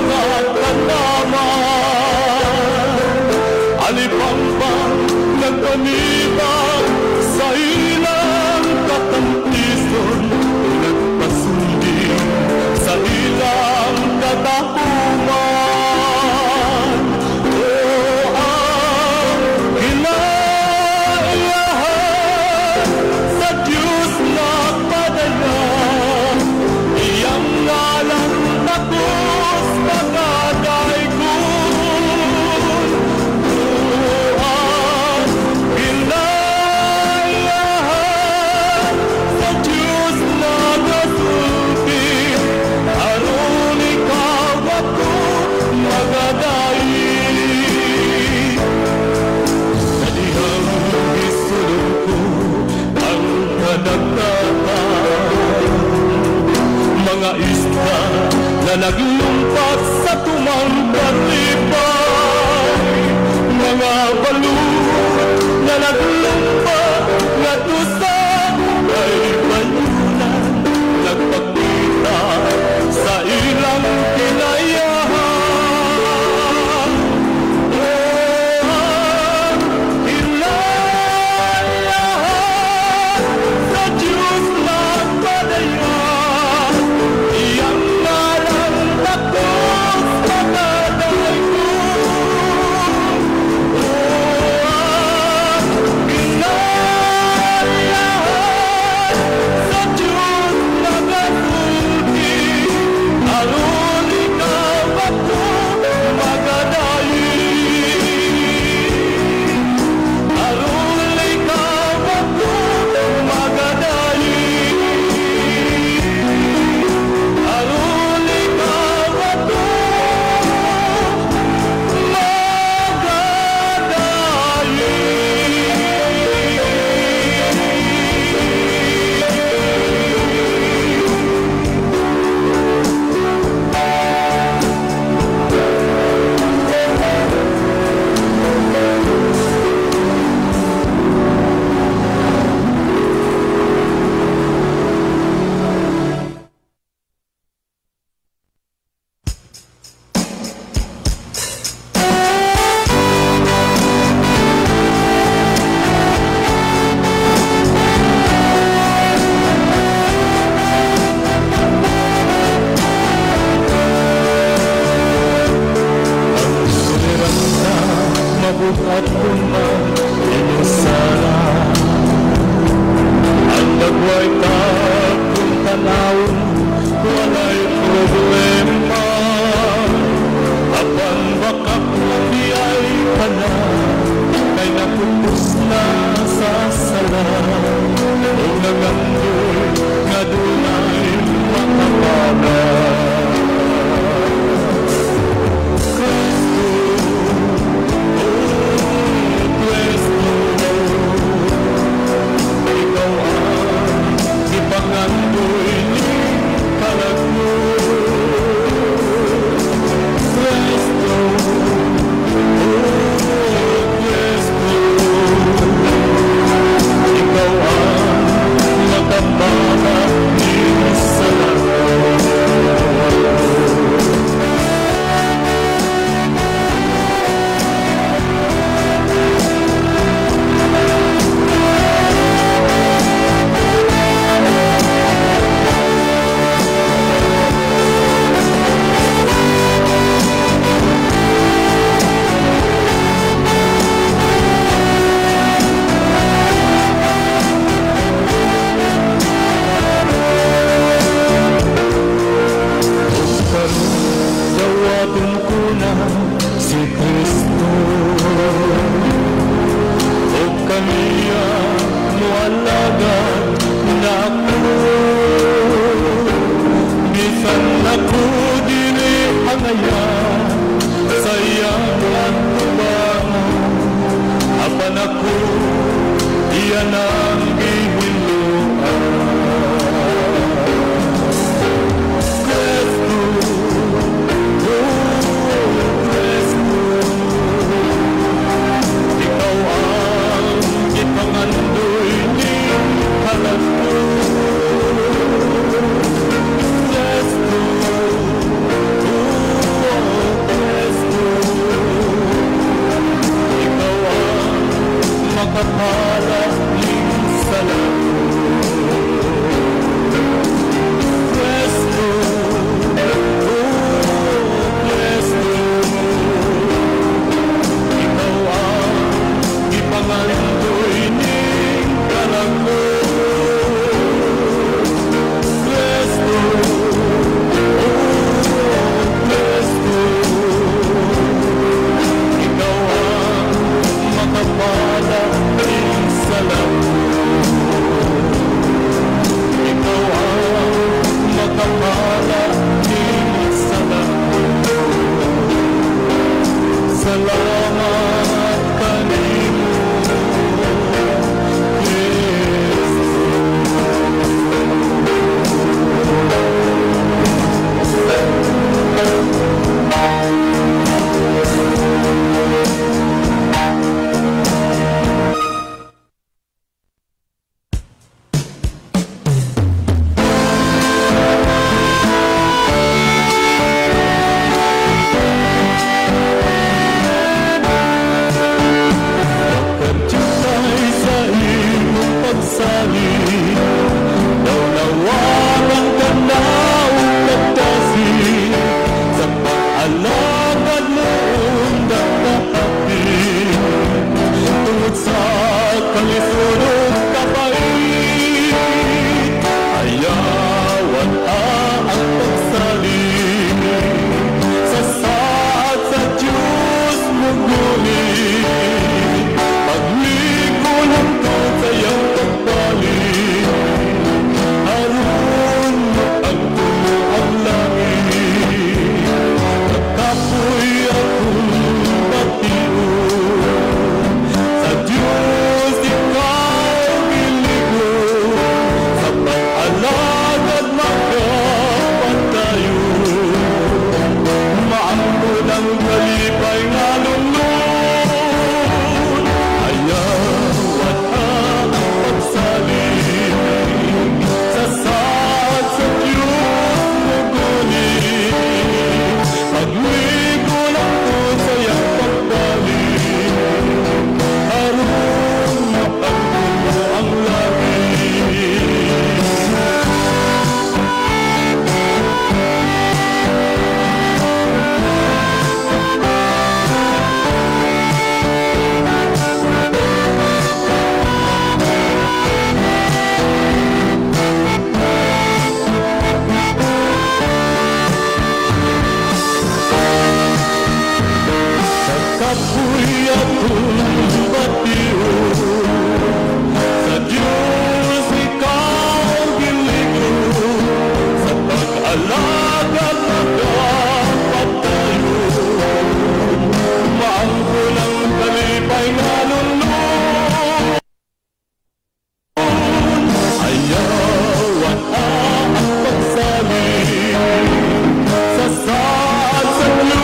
Mga tanaman. Alipangbang nagpanibang sa ilang katampison, nagpasundi sa ilang katahuman. O ang kinaiyahan sa Diyos nagpadala, iyang ngalan takos pagadaygon. O ang kinaiyahan sa Diyos nagasulti, aron ikaw ako magadayon. Sa dihang gisulod ko ang kadagatan, mga isda na naglumpat sa tumang kalipay, mga balut na naglumpat ngadto sa kay banyunan, nagpakita sa ilang kinaiyahan. O ang kinaiyahan sa Diyos nagpadaya, iyang ngalan takos pagadaygon. O ang kinaiyahan sa Diyos nagasulti, aron ikaw ako magadayon. Aron ikaw ako magadayon. Aron ikaw ako magadayon. Ang toleransa mabuhat man inyong sala. Ang dagway ta kung tanawon, walay problema. Apan baka kung di ay ka na, kay napupus na sa sala. O nangandoy nga dunay makabaga. Kristo, oh Kristo, ikaw ang gipangandoy ni kalag ko. Kristo, oh Kristo, ikaw ang makababa ni sala ko. Karon dawaton ko na si Kristo, ug kaniya moalagad na ako. Bisan ako dili hangaya sa iyang atubangan, apan ako iya nang gihinloan. Kristo, oh Kristo, ikaw ang gipangandoy ni kalag ko. Kapoy akong bation. Sa Diyos ikaw gilingon, sa pag-alagad magapadayon. Maangkon ang kalipay nga lunlun. Ayaw ang pagsalig sa saad sa Diyos.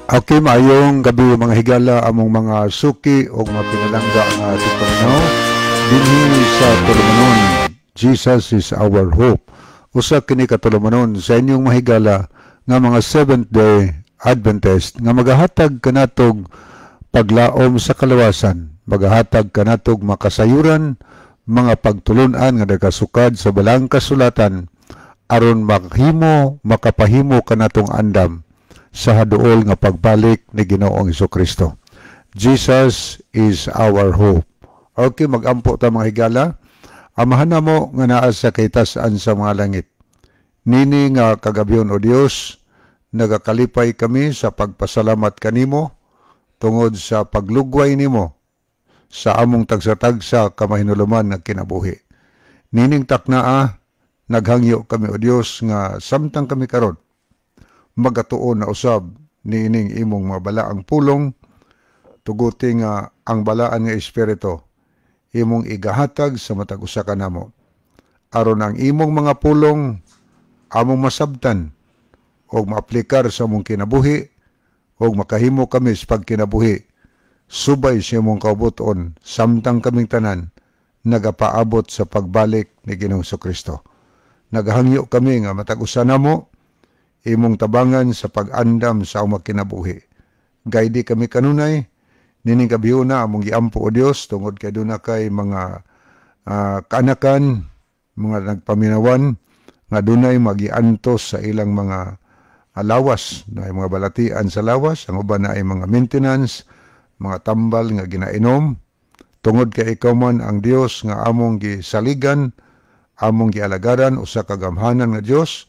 Okay, maayong gabi, mga higala, among mga suki o mga pinalangga nga tigpaminaw dinhi sa tulumanon Jesus is Our Hope. Usa kini ka tulumanon sa inyong mahigala nga mga Seventh Day Adventist nga magahatag kanatog paglaom sa kalawasan, magahatag kanatog makasayuran, mga pagtulunan nga nagasukad sa balaang kasulatan aron maghimo makapahimo kanatong andam sa haduol nga pagbalik ni Ginoong Kristo. Jesus is our hope. Okay, magampo ta, mga higala. Amahan namo nga naa sa kahitasan sa mga langit. Nini nga kagabyon, o Dios, nagakalipay kami sa pagpasalamat kanimo tungod sa paglugway nimo sa among tagsa-tagsa kamahinuluman nga kinabuhi. Nining taknaa, naghangyo kami, o Dios, nga samtang kami karon magatuon na usab niining imong mga balaang pulong, tuguti nga ang balaan nga espiritu imong igahatag sa matag usa kanamo aron ang imong mga pulong among masabtan og maaplikar sa among kinabuhi og makahimo kami sa pagkinabuhi subay sa imong kaubuton samtang kaming tanan nagapaabot sa pagbalik ni Ginoong Kristo. Nagahangyo kami nga matag usa namo imong tabangan sa pag-andam sa among kinabuhi. Guide kami kanunay nining gabhiona. Among giampo, o Dios, tungod kay duna kay mga kaanakan, mga nagpaminawan nga dunay magiantos sa ilang mga lawas na mga balatian sa lawas, ang uban na ay mga maintenance, mga tambal nga ginainom. Tungod kay ikaw man ang Dios nga among gisaligan, among gialagaran, usa ka gamhanan nga Dios,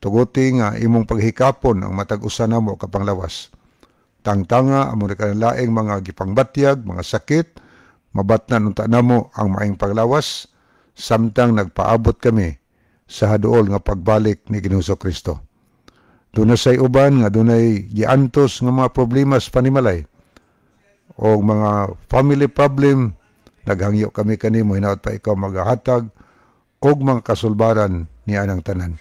tuguti nga imong paghikapon ang matag usa namo kapanglawas. Tangtanga among laing mga gipangbatyag, mga sakit, mabatnan unta namo ang maayong paglawas samtang nagpaabot kami sa haduol nga pagbalik ni Ginoong Kristo. Duna say uban nga dunay giantos nga mga problema sa panimalay o mga family problem, naghangyo kami kanimo hinaot pa ikaw magahatag og mga kasulbaran ni anang tanan.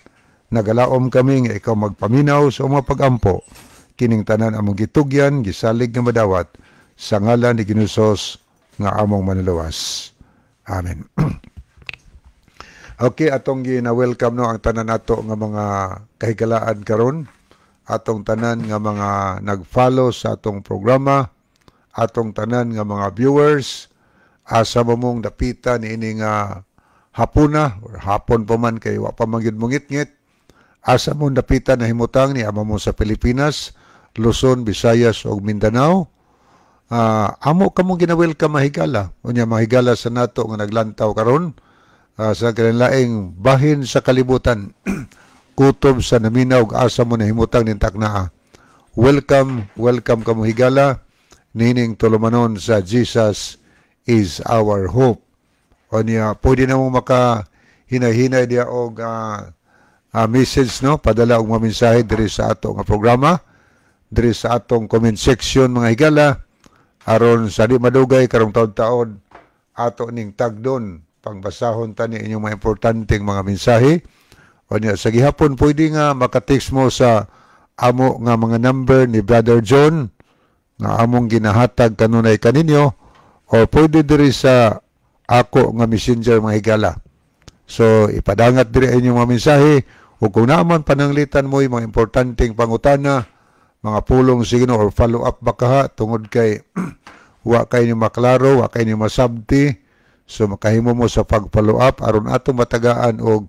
Nagalaom kami nga ikaw magpaminaw sa mga pagampo. Kining tanan among gitugyan, gisalig nga madawat sa ngalan ni Ginoo nga among manluluwas. Amen. Okay, atong gina-welcome, no, ang tanan nato nga mga kahigalaan karon, atong tanan nga mga nag-follow sa atong programa, atong tanan nga mga viewers, asa mo mong dapita ni ini nga hapuna or hapon pa man kay wa pa man gyud mongitngit. Asa mong dapita na himutang ni ama mo sa Pilipinas, Luzon, Visayas ug Mindanao. Amo kamong gina-welcome, mahigala. Unya mahigala sa nato nga naglantaw karon sa kalain bahin sa kalibutan, kutob sa naminaw ug asa mo nahimutang ning taknaa. Welcome, welcome kamo, higala, nining tulumanon sa Jesus is Our Hope. Unya pwede na mo maka hinay-hinay diya og message, no, padala og mga mensahe diri sa ato nga programa, diri sa atong comment section, mga higala, aron sa di madugay karong taon-taon ato ning tagdon pangbasahon ta ni inyong mga importanteng mga mensahe. Unya sa gihapon pwede nga maka-text mo sa amo nga mga number ni Brother John nga among ginahatag kanunay kaninyo o pwede diri sa ako nga messenger, mga higala. So ipadangat diri inyong mga mensahe o kung naman pananglitan mo yung mga importanteng pangutana, mga pulong sa Ginoo or follow up ba kaha tungod kay wa kay ninyo maklaro, wa kay ninyo masabti. So makahimo mo sa pag-follow up aron ato matagaan og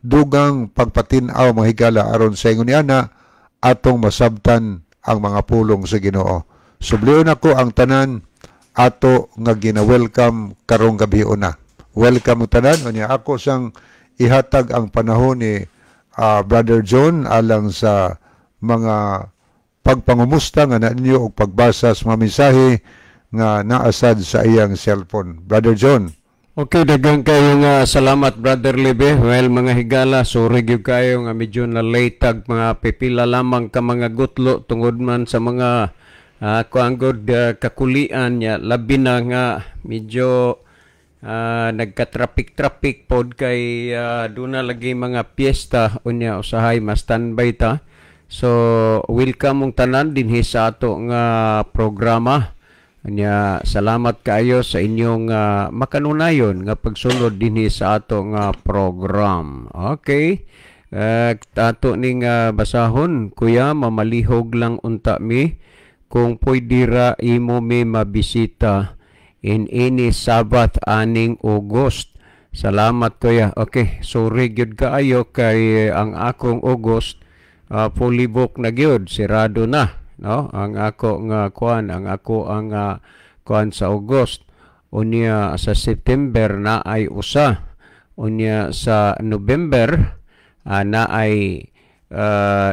dugang pagpatin-aw, mga higala, aron sa ingon niana atong masabtan ang mga pulong sa Ginoo. Sublion ako ang tanan ato nga gina-welcome karong gabi una. Welcome tanan. Unya ako sang ihatag ang panahon ni Brother John alang sa mga pagpangumusta nga na ninyo og pagbasa sa mga mensahe nga naasad sa iyang cellphone. Brother John. Okay, daghang kayo nga salamat, Brother Libe. Well, mga higala, sorry gyud kayo nga medyo na late tag mga pipila lamang ka mga gutlo tungod man sa mga kuan gud, kakulian niya, labi na nga medyo nagka-traffic-traffic pod kay duna lagi mga piyesta. Unya usahay mas standby ta. So welcome mong tanan dinhi sa ato nga programa. Nya salamat kaayo sa inyong makanunayon nga pagsunod dinhi sa ato nga program. Okay. Ato ning basahon, kuya, mamalihog lang unta mi kung pwede ra imo mi mabisita in any Sabbath aning August. Salamat, kuya. Okay, sorry gyud kaayo kay ang akong August fully book na gyud, sirado na, no? Ang ako nga kuan, ang ako ang kuan sa August. Unya sa September na ay usa. Unya sa November na ay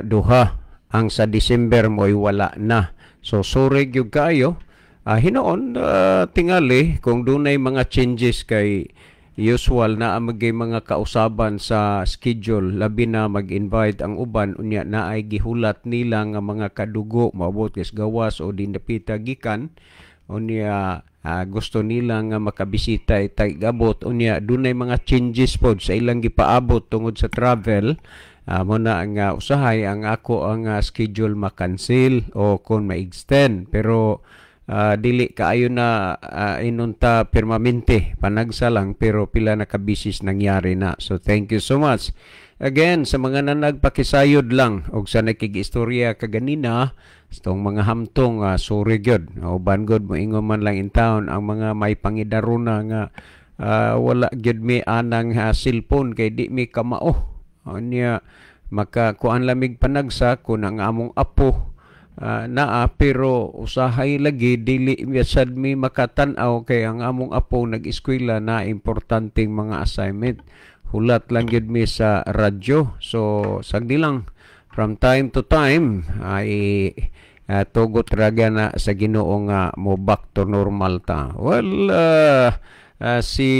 duha. Ang sa December mo'y wala na. So sorry gyud kaayo. Hinoon, tingali kung dunay mga changes kay usual na ang magay mga kausaban sa schedule, labi na mag-invite ang uban, unya na ay gihulat nila nga mga kadugo maabot kis gawas o dinapita gikan, unya gusto nila nga makabisita itay gabot, unya dunay mga changes pod sa ilang gipaabot tungod sa travel. Mo na nga usahay ang ako ang schedule ma-cancel o kung ma-extend, pero dili kaayo na inunta permanente, panagsa lang, pero pila na ka bisis nangyari na. So thank you so much again sa mga nanagpakisayod lang og sa nakigistorya kaganina itong mga hamtong. Sorry gyud, uban gud moingon man lang in town ang mga may pangidarona nga wala gyud mi anang cellphone kay di mi kamao. Unya makakuan lamig panagsa kun ang among apo naa, pero usahay lagi dili sad mi makatan-aw kay ang among apo nag-eskwela na importanteng mga assignment, hulat lang gyud mi sa radyo. So sagdi lang, from time to time ay tugot raga na sa Ginoo nga mo back to normal ta. Well, si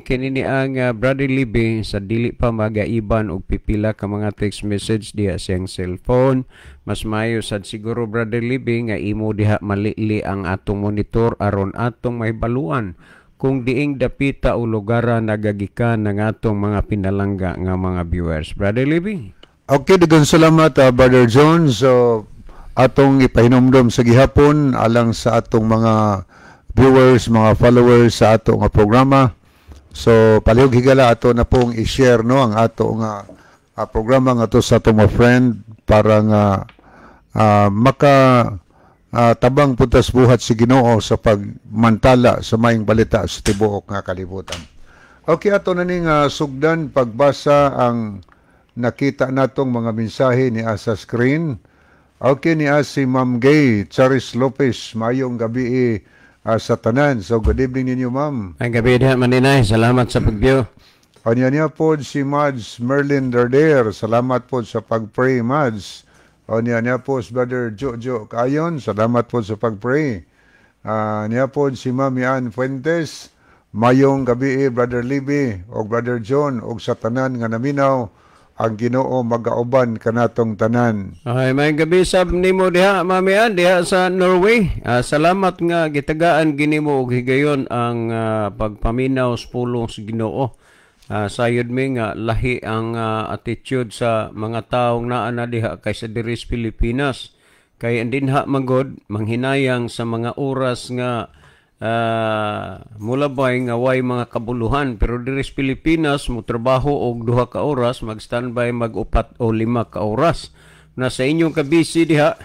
kinini ang Brother Libby sa dili pa magaiban og pipila ka mga text message diha siyang cellphone. Mas maayo sad siguro, Brother Libby, nga imo diha malili ang atong monitor aron atong mahibaluan kung diing dapita o lugara nagagikan ng atong mga pinalangga nga mga viewers. Brother Libby. Okay, daghang salamat, Brother John. So atong ipahinomdom sa gihapon alang sa atong mga viewers, mga followers sa ato nga programa. So palihog, higala, ato na pong i-share, no, ang ato nga programa nga to sa atong mga friend para nga maka tabang puntas buhat si Ginoo sa pagmantala sa maayong balita sa tibuok nga kalibutan. Okay, ato na ning sugdan pagbasa ang nakita natong mga mensahe ni asa screen. Okay, ni si Ma'am Gay Charis Lopez, mayong gabi sa tanan. So good evening ninyo, ma'am. Ang gabi diha maninay, salamat sa pag-view. Anya niya po si Mads Merlin Darder. Salamat po sa pag-pray, Mads. Anya niya po si Brother Jojo Kayon. Salamat po sa pag-pray. Niya po si Ma'am Ann Fuentes. Mayong gabi, Brother Libby o Brother John o sa tanan nga naminaw, ang Ginoo magauban kanatong tanan. Ay, may gabi sab nimo diha, Mami Ann, diha sa Norway. Salamat nga gitagaan ginimo og higayon ang pagpaminaw sa pulong sa Ginoo. Sayod mi nga lahi ang attitude sa mga taong naa na diha kaysa diri sa Pilipinas. Kay ang dinha magod manghinayang sa mga oras nga mulabay nga way mga kabuluhan, pero diri sa Pilipinas mo trabaho og 2 ka oras, mag-standby mag 4 o 5 ka oras na sa inyong kabisi diha.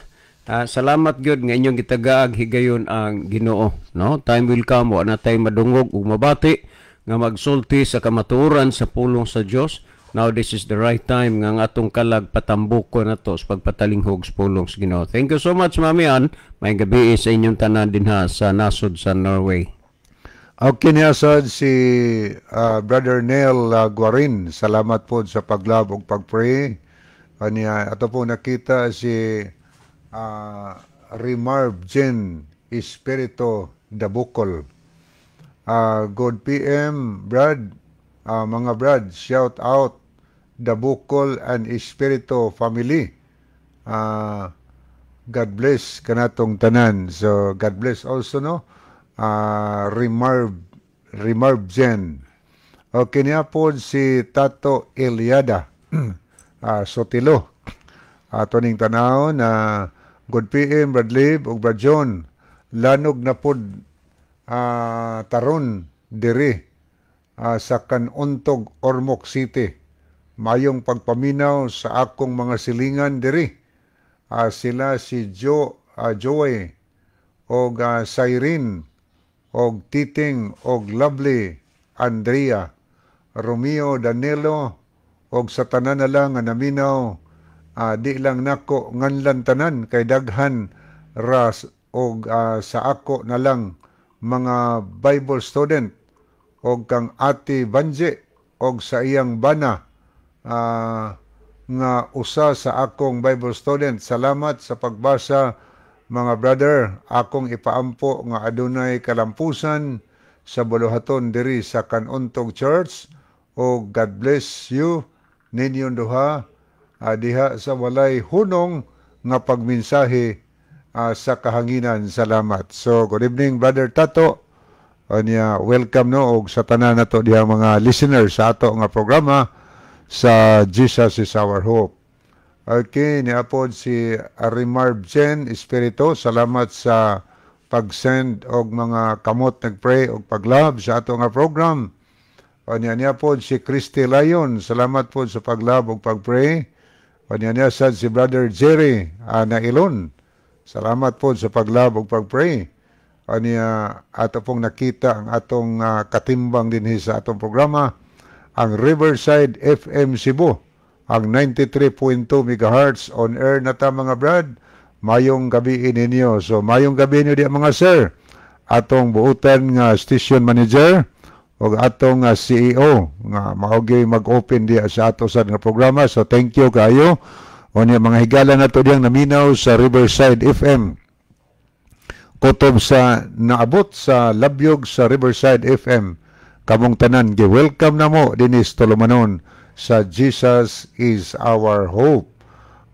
Salamat gyud nga inyong gitagaag higayon ang Ginoo, no? Time will come wa na tay madungog ug mabati nga magsulti sa kamatuoran sa pulong sa Dios. Now this is the right time nga ang atong kalag patambuko na to sa pagpatalinghog sa pulong sa Ginoo. Thank you so much, Mami Ann. May gabi sa inyong tanan dinha sa nasod sa Norway. Okay niya sad si Brother Neil Guarin. Salamat po sa pag-love ug pag-pray. Anya ato po nakita si Remarv Jen Espirito Dabukol. Good PM, Brad. Mga Brad, shout out Dabukol and Espirito family. God bless kanatong tanan. So God bless also, no. Remarv Jen. Okay niya po si Tato Eliada Sotilo. Ato ning tanaw na good PM, Brad Lib ug Brad John. Lanog na pod taron diri sa Kanuntog, Ormoc City. Mayong pagpaminaw sa akong mga silingan diri. Sila si Joey og Cyrene og Titing og Lovely Andrea, Romeo Danilo og sa tanan na lang nga naminaw, di lang nako nganlan tanan kay daghan ras og sa ako na lang mga Bible student og kang Ate Banje og sa iyang bana nga usa sa akong Bible student. Salamat sa pagbasa, mga brother. Akong ipaampo nga adunay kalampusan sa buluhaton diri sa Kanuntog Church o God bless you ninyong duha diha sa walay hunong nga pagmensahe sa kahanginan. Salamat. So good evening, Brother Tato. Anya, welcome no og sa tanan nato diha mga listeners sa ato nga programa sa Jesus is Our Hope. Okay, niapod si Arimar Jen Espiritu. Salamat sa pag-send og mga kamot nagpray og pag-love sa ato nga program. O niya niya pod si Christy Lyon. Salamat po sa pag-love og pag-pray. O niya niya sad si Brother Jerry Nailon. Salamat po sa pag-love og pag-pray. O niya ato pong nakita ang atong katimbang dinhi sa atong programa, ang Riverside FM Cebu, ang 93.2 MHz on air na ta, mga brad. Mayong gabi ninyo. So mayong gabi niyo di, mga sir. Atong buutan nga station manager o atong CEO nga mao gyud mag-open diya sa ato sa nga programa. So thank you kayo. O niya mga higala nato diyang naminaw sa Riverside FM. Kutob sa naabot sa labyog sa Riverside FM. Kamong tanan gi-welcome namo dinis tulumanon sa Jesus is Our Hope.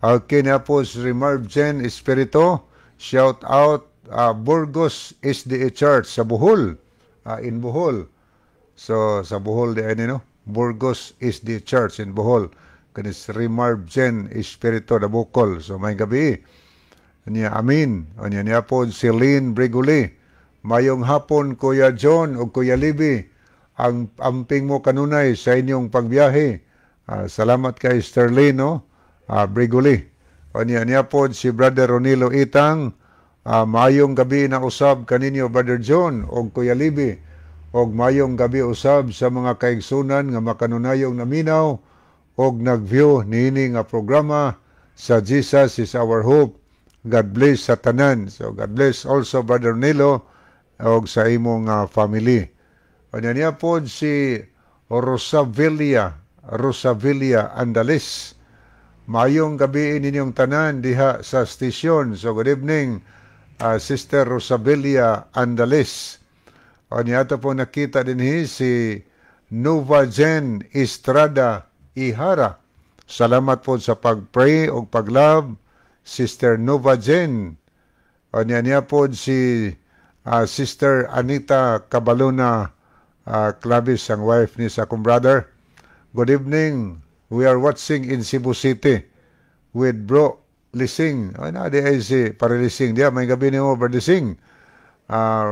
Okay na po si Marv Jen Espiritu. Shout out Burgos SDA Church sa Bohol. In Bohol. So sa Bohol di ay no? Burgos SDA Church in Bohol. Kani si Marv Jen Espiritu da Bukol. So may gabi. Niya amin. Niya niya po si Lynn Briguli. Mayong hapon, Kuya John o Kuya Libby. Ang amping mo kanunay sa inyong pagbiyahe. Salamat kay Sterling, no? Briguli. O niya niya po si Brother Ronilo Itang. Mayong gabi na usab kaninyo, Brother John o Kuya Libby. Og mayong gabi usab sa mga kaigsunan nga makanunayong naminaw og nag-view niini nga programa sa Jesus is Our Hope. God bless sa tanan. So God bless also, Brother Nilo, og sa imong family. Unya niya po si Rosavilla Andales. Mayong gabi ninyong tanan diha sa station. So good evening, Sister Rosavilla Andales. O niya po nakita din si Nova Jen Estrada Ihara. Salamat po sa pag-pray o pag-love, Sister Nova Jen. O niya niya po si Sister Anita Cabalona Clavis, ang wife ni sa akong brother. Good evening. We are watching in Cebu City with Bro Lising. Ay, na, di ay si Pare Lising. Diya, may gabi nimo, Bro Lising.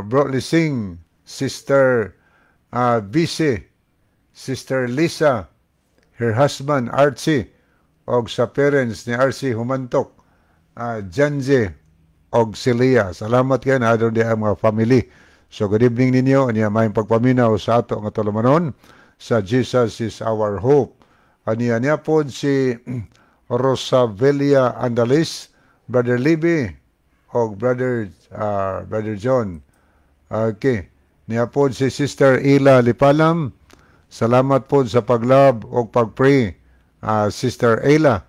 Bro Lising, Sister Bise, Sister Lisa, her husband Archie, og sa parents ni Archie Humantok, Janje, og Celia. Salamat kayo na di ang mga family. So good evening ninyo. Anya may pagpaminaw sa ato nga tulumanon sa Jesus is Our Hope. Aniya niya po si Rosavilla Andalis, Brother Libby, og Brother John. Okay. Niya po si Sister Ila Lipalam. Salamat po sa pag-love og pag-pray, Sister Ila.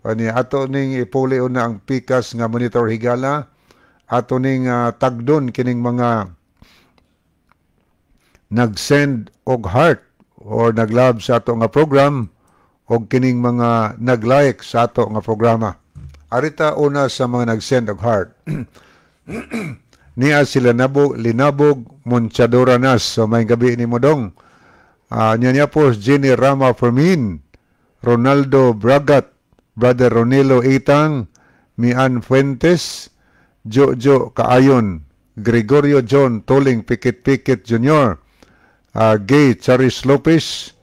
Ani ato ning ipuli una ang pikas nga monitor, higala. Ato ning tagdon kining mga nag-send og heart or nag-love sa ato nga program og kining mga nag-like sa ato nga programa. Arita una sa mga nag-send og heart. Niya sila nabog, Linabog Monchadora Nas. So may gabi ni Modong. Niya niya po Jenny Rama Fermin, Ronaldo Bragat, Brother Ronilo Itang, Mian Fuentes, Jojo Kaayon, Gregorio John Toling Pikit Pikit Jr., Gay Charis Lopez,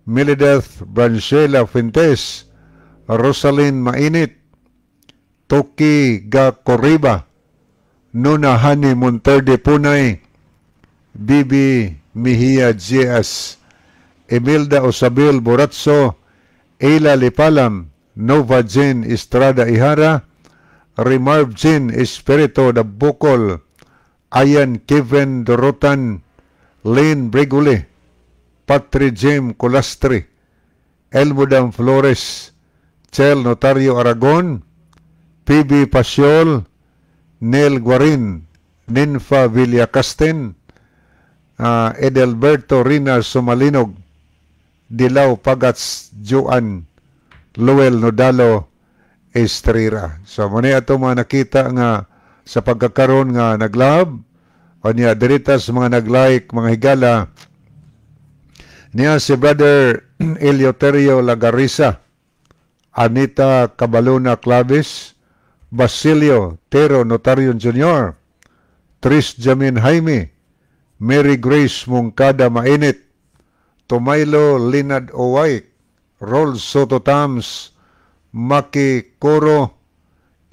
Milideth Branchela Fuentes, Rosalyn Mainit, Toki Gakoriba, Nuna Hani Monterde Punay, Bibi Mejia GS, Emilda Osabel Boratso, Ayla Lipalam, Nova Jean Estrada Ihara, Remarv Jean Espirito da Bukol, Ayan Kevin Dorotan, Lynn Briguli, Patri Jim Colastri, Elmodam Flores, Chel Notario Aragon, PB Pasiol, Neil Guarin, Ninfa Villacasten, Edelberto Rina Sumalinog, Dilaw Pagats Joan, Luel Nodalo Estrera. So, muna ato mga nakita nga sa pagkakaroon nga nag-love, o niya, dirita sa mga nag-like, mga higala, niya si Brother Eleuterio Lagarisa, Anita Cabalona Clavis, Basilio Tero Notarion Jr., Tris Jamin Jaime, Mary Grace Mungkada Mainit, Tomaylo Linad Oway, Rol Soto Tams, Maki Coro,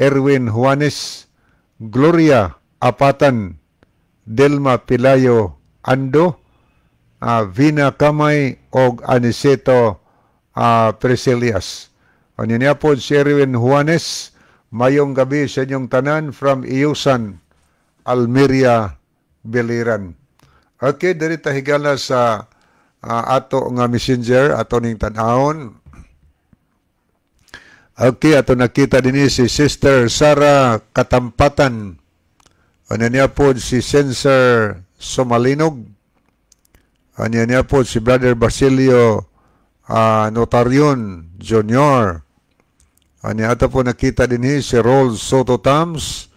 Erwin Juanes, Gloria Apatan, Delma Pilayo Ando, Vina Kamay og Aniceto Priscilias. Ano niya po si Erwin Juanes, mayong gabi sa inyong tanan from Iusan, Almeria, Biliran. Okay, diri ta, higala, sa ato nga messenger, ato ning tan-awon. Okay, ato nakita dinhi si Sister Sara Katampatan. Ano niya po si Sensor Somalinog. Ano niya po si Brother Basilio Notarion Jr. Ano ato po nakita dinhi si Rol Soto Tams.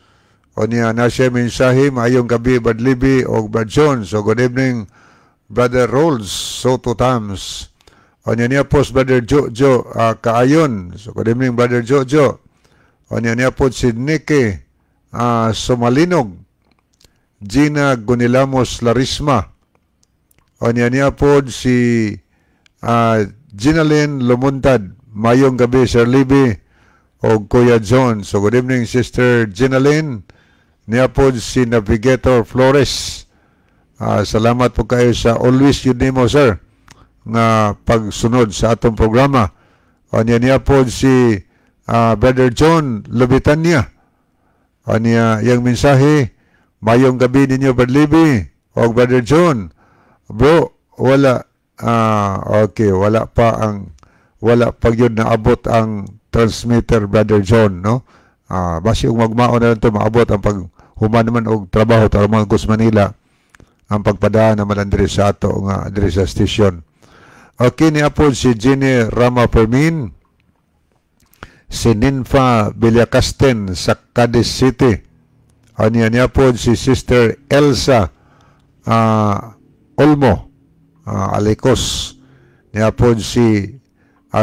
O niya na siya mensahe, "Maayong gabi, Brad Libby o Brad John." So good evening, Brother Rolls Soto Tams. O niya niya po si Brother Jojo Kaayon. So good evening, Brother Jojo. O niya niya po si Nicky Somalinog. Gina Gunilamos Larisma. O niya niya po si Ginalyn Lumuntad. "Mayong gabi, Sir Libby o Kuya John." So good evening, Sister Ginalyn. Niya po si Navigator Flores. Salamat po kayo sa always yun nimo, sir, nga pagsunod sa atong programa. O niya niya po si Brother John Lubitania. O niya yung mensahe, "Mayong gabi ninyo, Brad Libby o Brother John. Bro, wala okay, wala pa yun naabot ang transmitter, Brother John, no?" Basi ug magmao na lang to maabot ang pag human naman og trabaho tara mga Gus Manila ang pagpadaan naman diri sa ato nga diri sa station. Okay, ni po si Jenny Rama Fermin, si Ninfa Villacasten sa Cadiz City. Anya niya po si Sister Elsa Olmo Alicos. Niya po si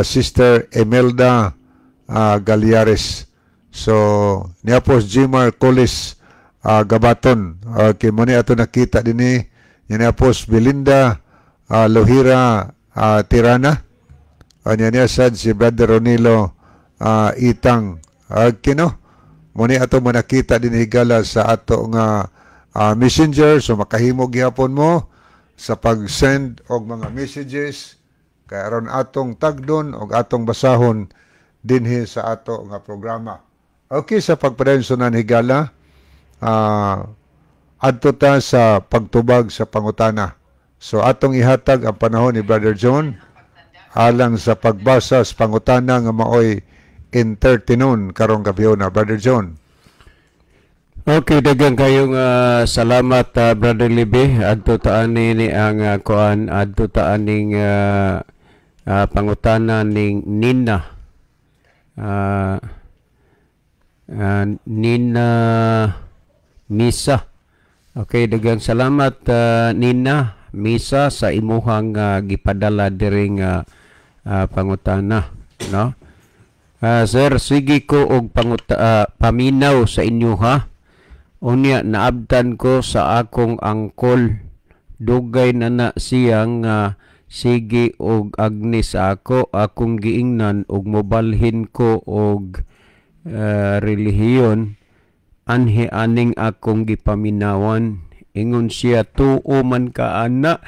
Sister Imelda Galiares. So, niya po si Jimar Colis Gabaton. Okay, mo ni ato nakita dinhi. Niya po si Belinda Lohira Tirana. Niya niya sad si Brother Ronilo Itang. Okay, no? Mo ni ato mo nakita din, higala, sa ato nga messenger. So makahimo gihapon mo sa pag-send og mga messages kay aron atong tagdon og atong basahon dinhi sa ato nga programa. Okay, sa pagpadayon sunan, higala, adto ta sa pagtubag sa pangutana. So atong ihatag ang panahon ni Brother John alang sa pagbasa sa pangutana nga maoy entertainon karong gabi na, Brother John. Okay, daghang kayong salamat, Brother Libby. Adto ta ani ni ang kuan, adto ta aning pangutana ning Nina. Nina Misa. Okay, daghang salamat, Nina Misa, sa imuhang gipadala diring pangutana, no? Sir, sige ko og paminaw sa inyo ha. Unya naabtan ko sa akong angkol. Dugay na na siyang sige og agni sa ako, akong giingnan og mobalhin ko og relihiyon anhi aning akong gipaminawan. Ingon siya, tuo man ka ana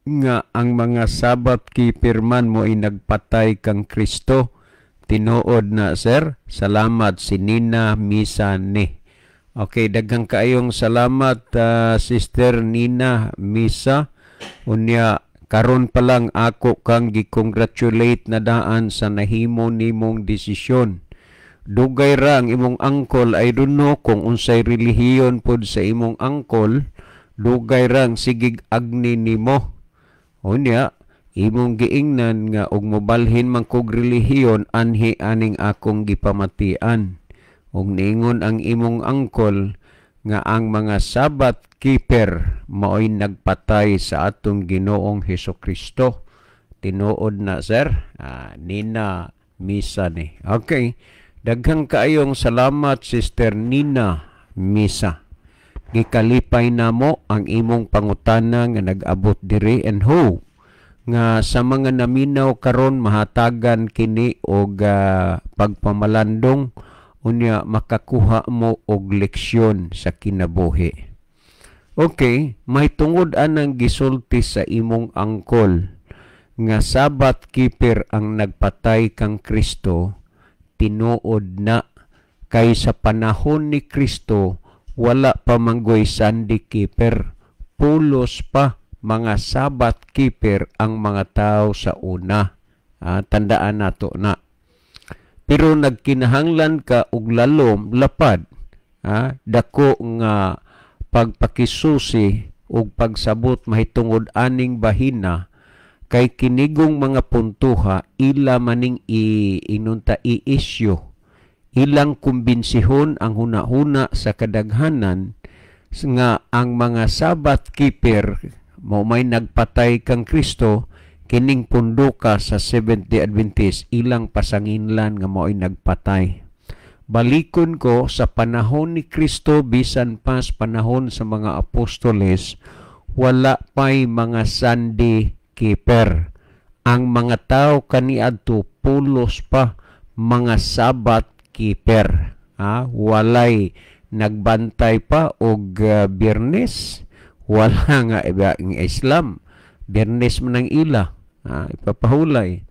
nga ang mga Sabbath keeper man mo ay nagpatay kang Kristo? Tinuod na, sir. Salamat, si Nina Misa ni. Okay, daghang kaayong salamat, Sister Nina Misa. Unya karon pa lang ako kang gi-congratulate na daan sa nahimo nimong desisyon. Dugay ra ang imong angkol, I don't know kung unsay relihiyon pod sa imong angkol, dugay rang sigig agni nimo. Unya imong giingnan nga og mobalhin man kog relihiyon anhi aning akong gipamatian. Ug niingon ang imong angkol nga ang mga Sabbath keeper maoy nagpatay sa atong Ginoong Hesus Kristo. Tinuod na, sir? Nina Misa ni. Okay. Daghang kaayong salamat, Sister Nina Misa. Gikalipay namo ang imong pangutana nga nag-abot diri and hope nga sa mga naminaw karon mahatagan kini og pagpamalandong, unya makakuha mo og leksyon sa kinabuhi. Okay, may tungod anang gisulti sa imong angkol nga Sabbath keeper ang nagpatay kang Kristo, tinuod na kay sa panahon ni Kristo wala pa manggoy Sunday keeper. Pulos pa mga Sabbath keeper ang mga tao sa una. Tandaan nato na. Pero nagkinahanglan ka og lalom lapad, dako nga pagpakisusi ug pagsabot mahitungod aning bahina kay kinigong mga puntuha ila maning inunta i-issue, ilang kumbinsihon ang huna-huna sa kadaghanan nga ang mga Sabbath keeper mao may nagpatay kang Kristo. Kining punduka sa Seventh-day Adventist, ilang pasanginlan nga mao'y nagpatay. Balikon ko sa panahon ni Kristo, bisan pa sa panahon sa mga apostoles, wala pa'y mga Sunday keeper. Ang mga tao kaniadto pulos pa mga Sabbath keeper. Walay nagbantay pa og Biyernes, wala nga iba ang Islam. Biyernes man ang ila, ipapahulay.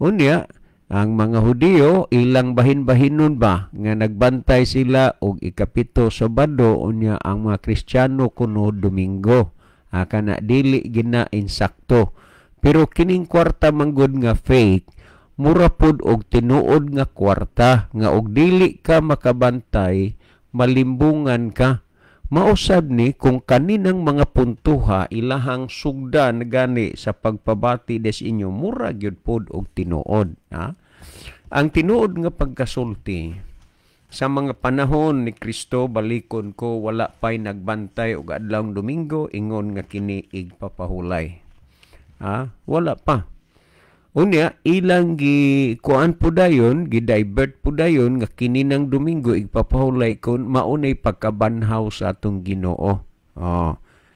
Unya, ang mga Hudiyo ilang bahin-bahinon ba nga nagbantay sila og 7 Sabado, unya ang mga Kristiyano kuno Domingo. Kana dili gina insakto. Pero kining kwarta manggod nga fake, mura pod og tinuod nga kwarta nga og dili ka makabantay, malimbungan ka. Mausab ni kung kaninang mga puntuha ilahang sugdan gani sa pagpabati des inyo, mura gyud pod og tinuod. Ha? Ang tinuod nga pagkasulti sa mga panahon ni Kristo, balikon ko, wala pa'y nagbantay og adlawng Domingo ingon nga kini igpapahulay. Ha? Wala pa. Unya ilang gi kuan po dayon, gi-divert po dayon nga kini ng Domingo igpapahulay kon maunay pagkabanhaw sa atong Ginoo. Oh.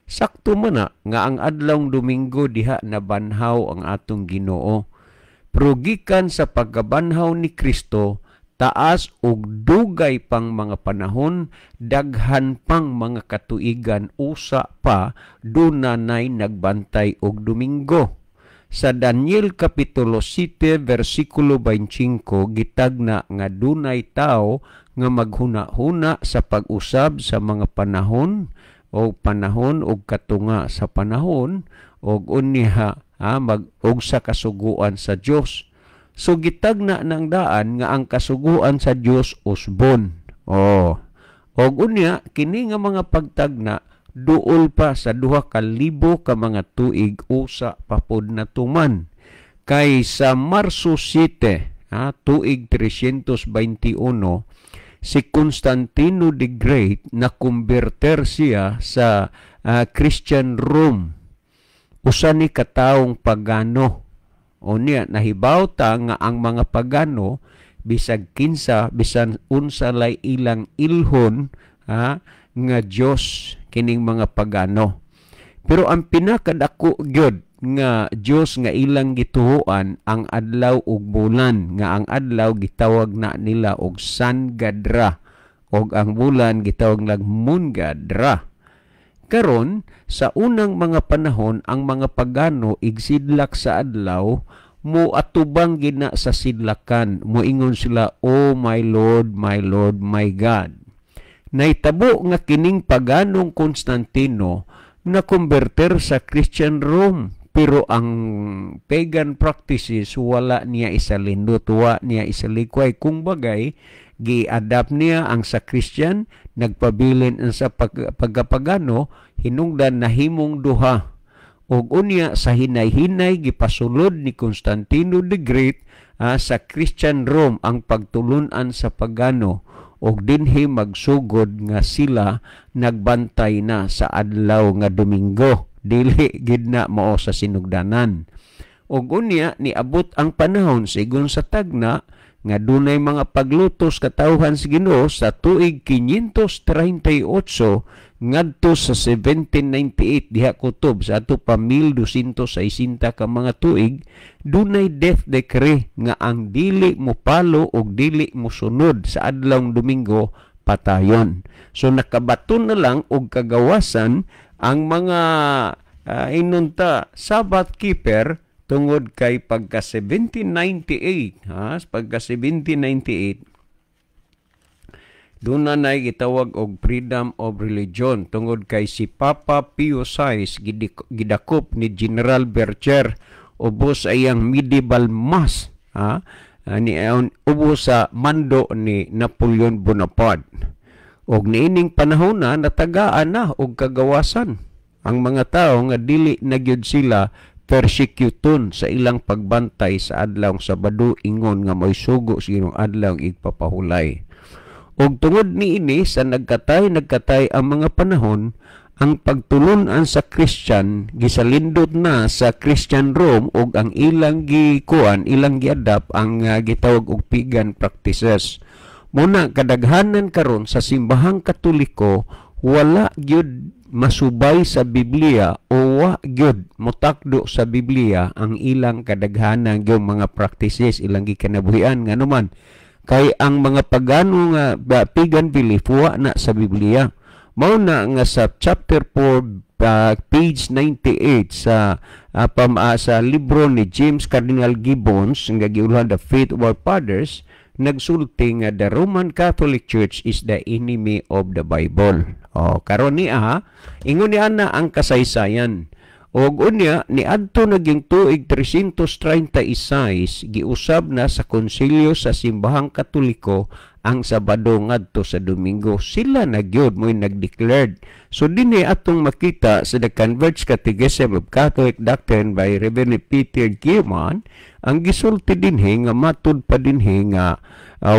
Sakto man na nga ang adlawng Domingo diha nabanhaw ang atong Ginoo. Pero gikan sa pagkabanhaw ni Kristo, taas og dugay pang mga panahon, daghan pang mga katuigan, usa pa dunanay nagbantay og Domingo. Sa Daniel Kapitulo 7, versikulo 25, gitagna nga dunay tao nga maghuna-huna sa pag-usab sa mga panahon o panahon og katunga sa panahon og unya mag og sa kasuguan sa Dios. So gitagna ng daan nga ang kasuguan sa Dios usbon. Oh. Og unya kini nga mga pagtagna duol pa sa 2,000 ka mga tuig usa pa pod natuman. Kay sa Marso 7, tuig 321, si Constantino the Great na konverter siya sa Christian Rome. Usa ni kataong pagano. O niya, nahibaw ta nga ang mga pagano Bisag kinsa, bisan unsa lay ilang ilhon, ha, nga Dios kining mga pagano. Pero ang pinakadako gyud nga Dios nga ilang gituoan, ang adlaw ug bulan, nga ang adlaw gitawag na nila og Sun God Ra ug ang bulan gitawag nag Moon God Ra. Karon, sa unang mga panahon, ang mga pagano igsidlak sa adlaw, mo atubang gina sa sidlakan, moingon sila, "Oh my Lord, my Lord, my God." Naitabo nga kining paganong Constantino na konberter sa Christian Rome, pero ang pagan practices wala niya isalindot, wa niya isalikway. Kung bagay gi-adapt niya ang sa Christian, nagpabilin ang sa pagkapagano, hinungdan nahimong duha. Ug unya sa hinay-hinay gipasulod ni Constantino the Great sa Christian Rome ang pagtulunan sa pagano, ug dinhi magsugod nga sila nagbantay na sa adlaw nga Domingo, dili gid na mao sa sinugdanan. Ug unya niabot ang panahon, sigon sa tagna, nga dunay mga paglutos katawhan sa Ginoo sa tuig 538 ngadto sa 1798. Diha kutob sa ato pa 1260 ka mga tuig, dunay death decree nga ang dili mo palo og dili mo sunod sa adlawng Domingo, patayon. So nakabaton na lang og kagawasan ang mga inunta Sabbath keeper tungod kay pagka 1798, ha, pagka 1798 doon na nay gitawag og freedom of religion tungod kay si Papa Pio VI gidakop ni General Bercher ubos sa iyang medieval mass, ha, ni ubos sa mando ni Napoleon Bonaparte. Og niining panahon na natagaan na og kagawasan ang mga tao nga dili na gyud sila persecuton sa ilang pagbantay sa adlaw Sabado, ingon nga mo'y sugo sa Ginoong adlaw igpapahulay. Og tungod niini sa nagkatay nagkatay ang mga panahon, ang pagtulunan sa Christian gisalindot na sa Christian Rome ug ang ilang gikuan, ilang giadapt ang gitawag og pagan practices. Muna kadaghanan karon sa Simbahang Katoliko wala gyud masubay sa Biblia o wa gyud motakdo sa Biblia ang ilang kadaghanan gyud mga practices, ilang gikinabuhian, nganuman kay ang mga pagano nga pagan belief wa na sa Biblia. Mao na nga sa chapter 4, page 98 sa sa libro ni James Cardinal Gibbons nga giulhan The Faith of Our Fathers, nagsulti nga the Roman Catholic Church is the enemy of the Bible. O karon niya, ingon niya na ang kasaysayan. Og unya niadto naging tuig 336, giusab na sa konsilyo sa Simbahang Katoliko ang Sabado ngadto sa Domingo. Sila na gyud mo'y nag-declared. So dinhi atong makita sa The Converged Catechism of Catholic Doctrine by Reverend Peter Gierman, ang gisulti dinhi nga matud pa dinhi nga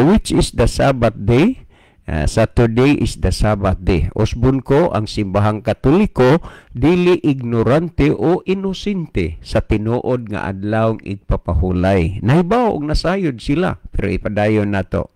which is the Sabbath day? Saturday is the Sabbath day. Usbon ko, ang Simbahang Katoliko dili ignorante o inosente sa tinuod nga adlaw igpapahulay. Nahibaw og nasayod sila, pero ipadayon nato.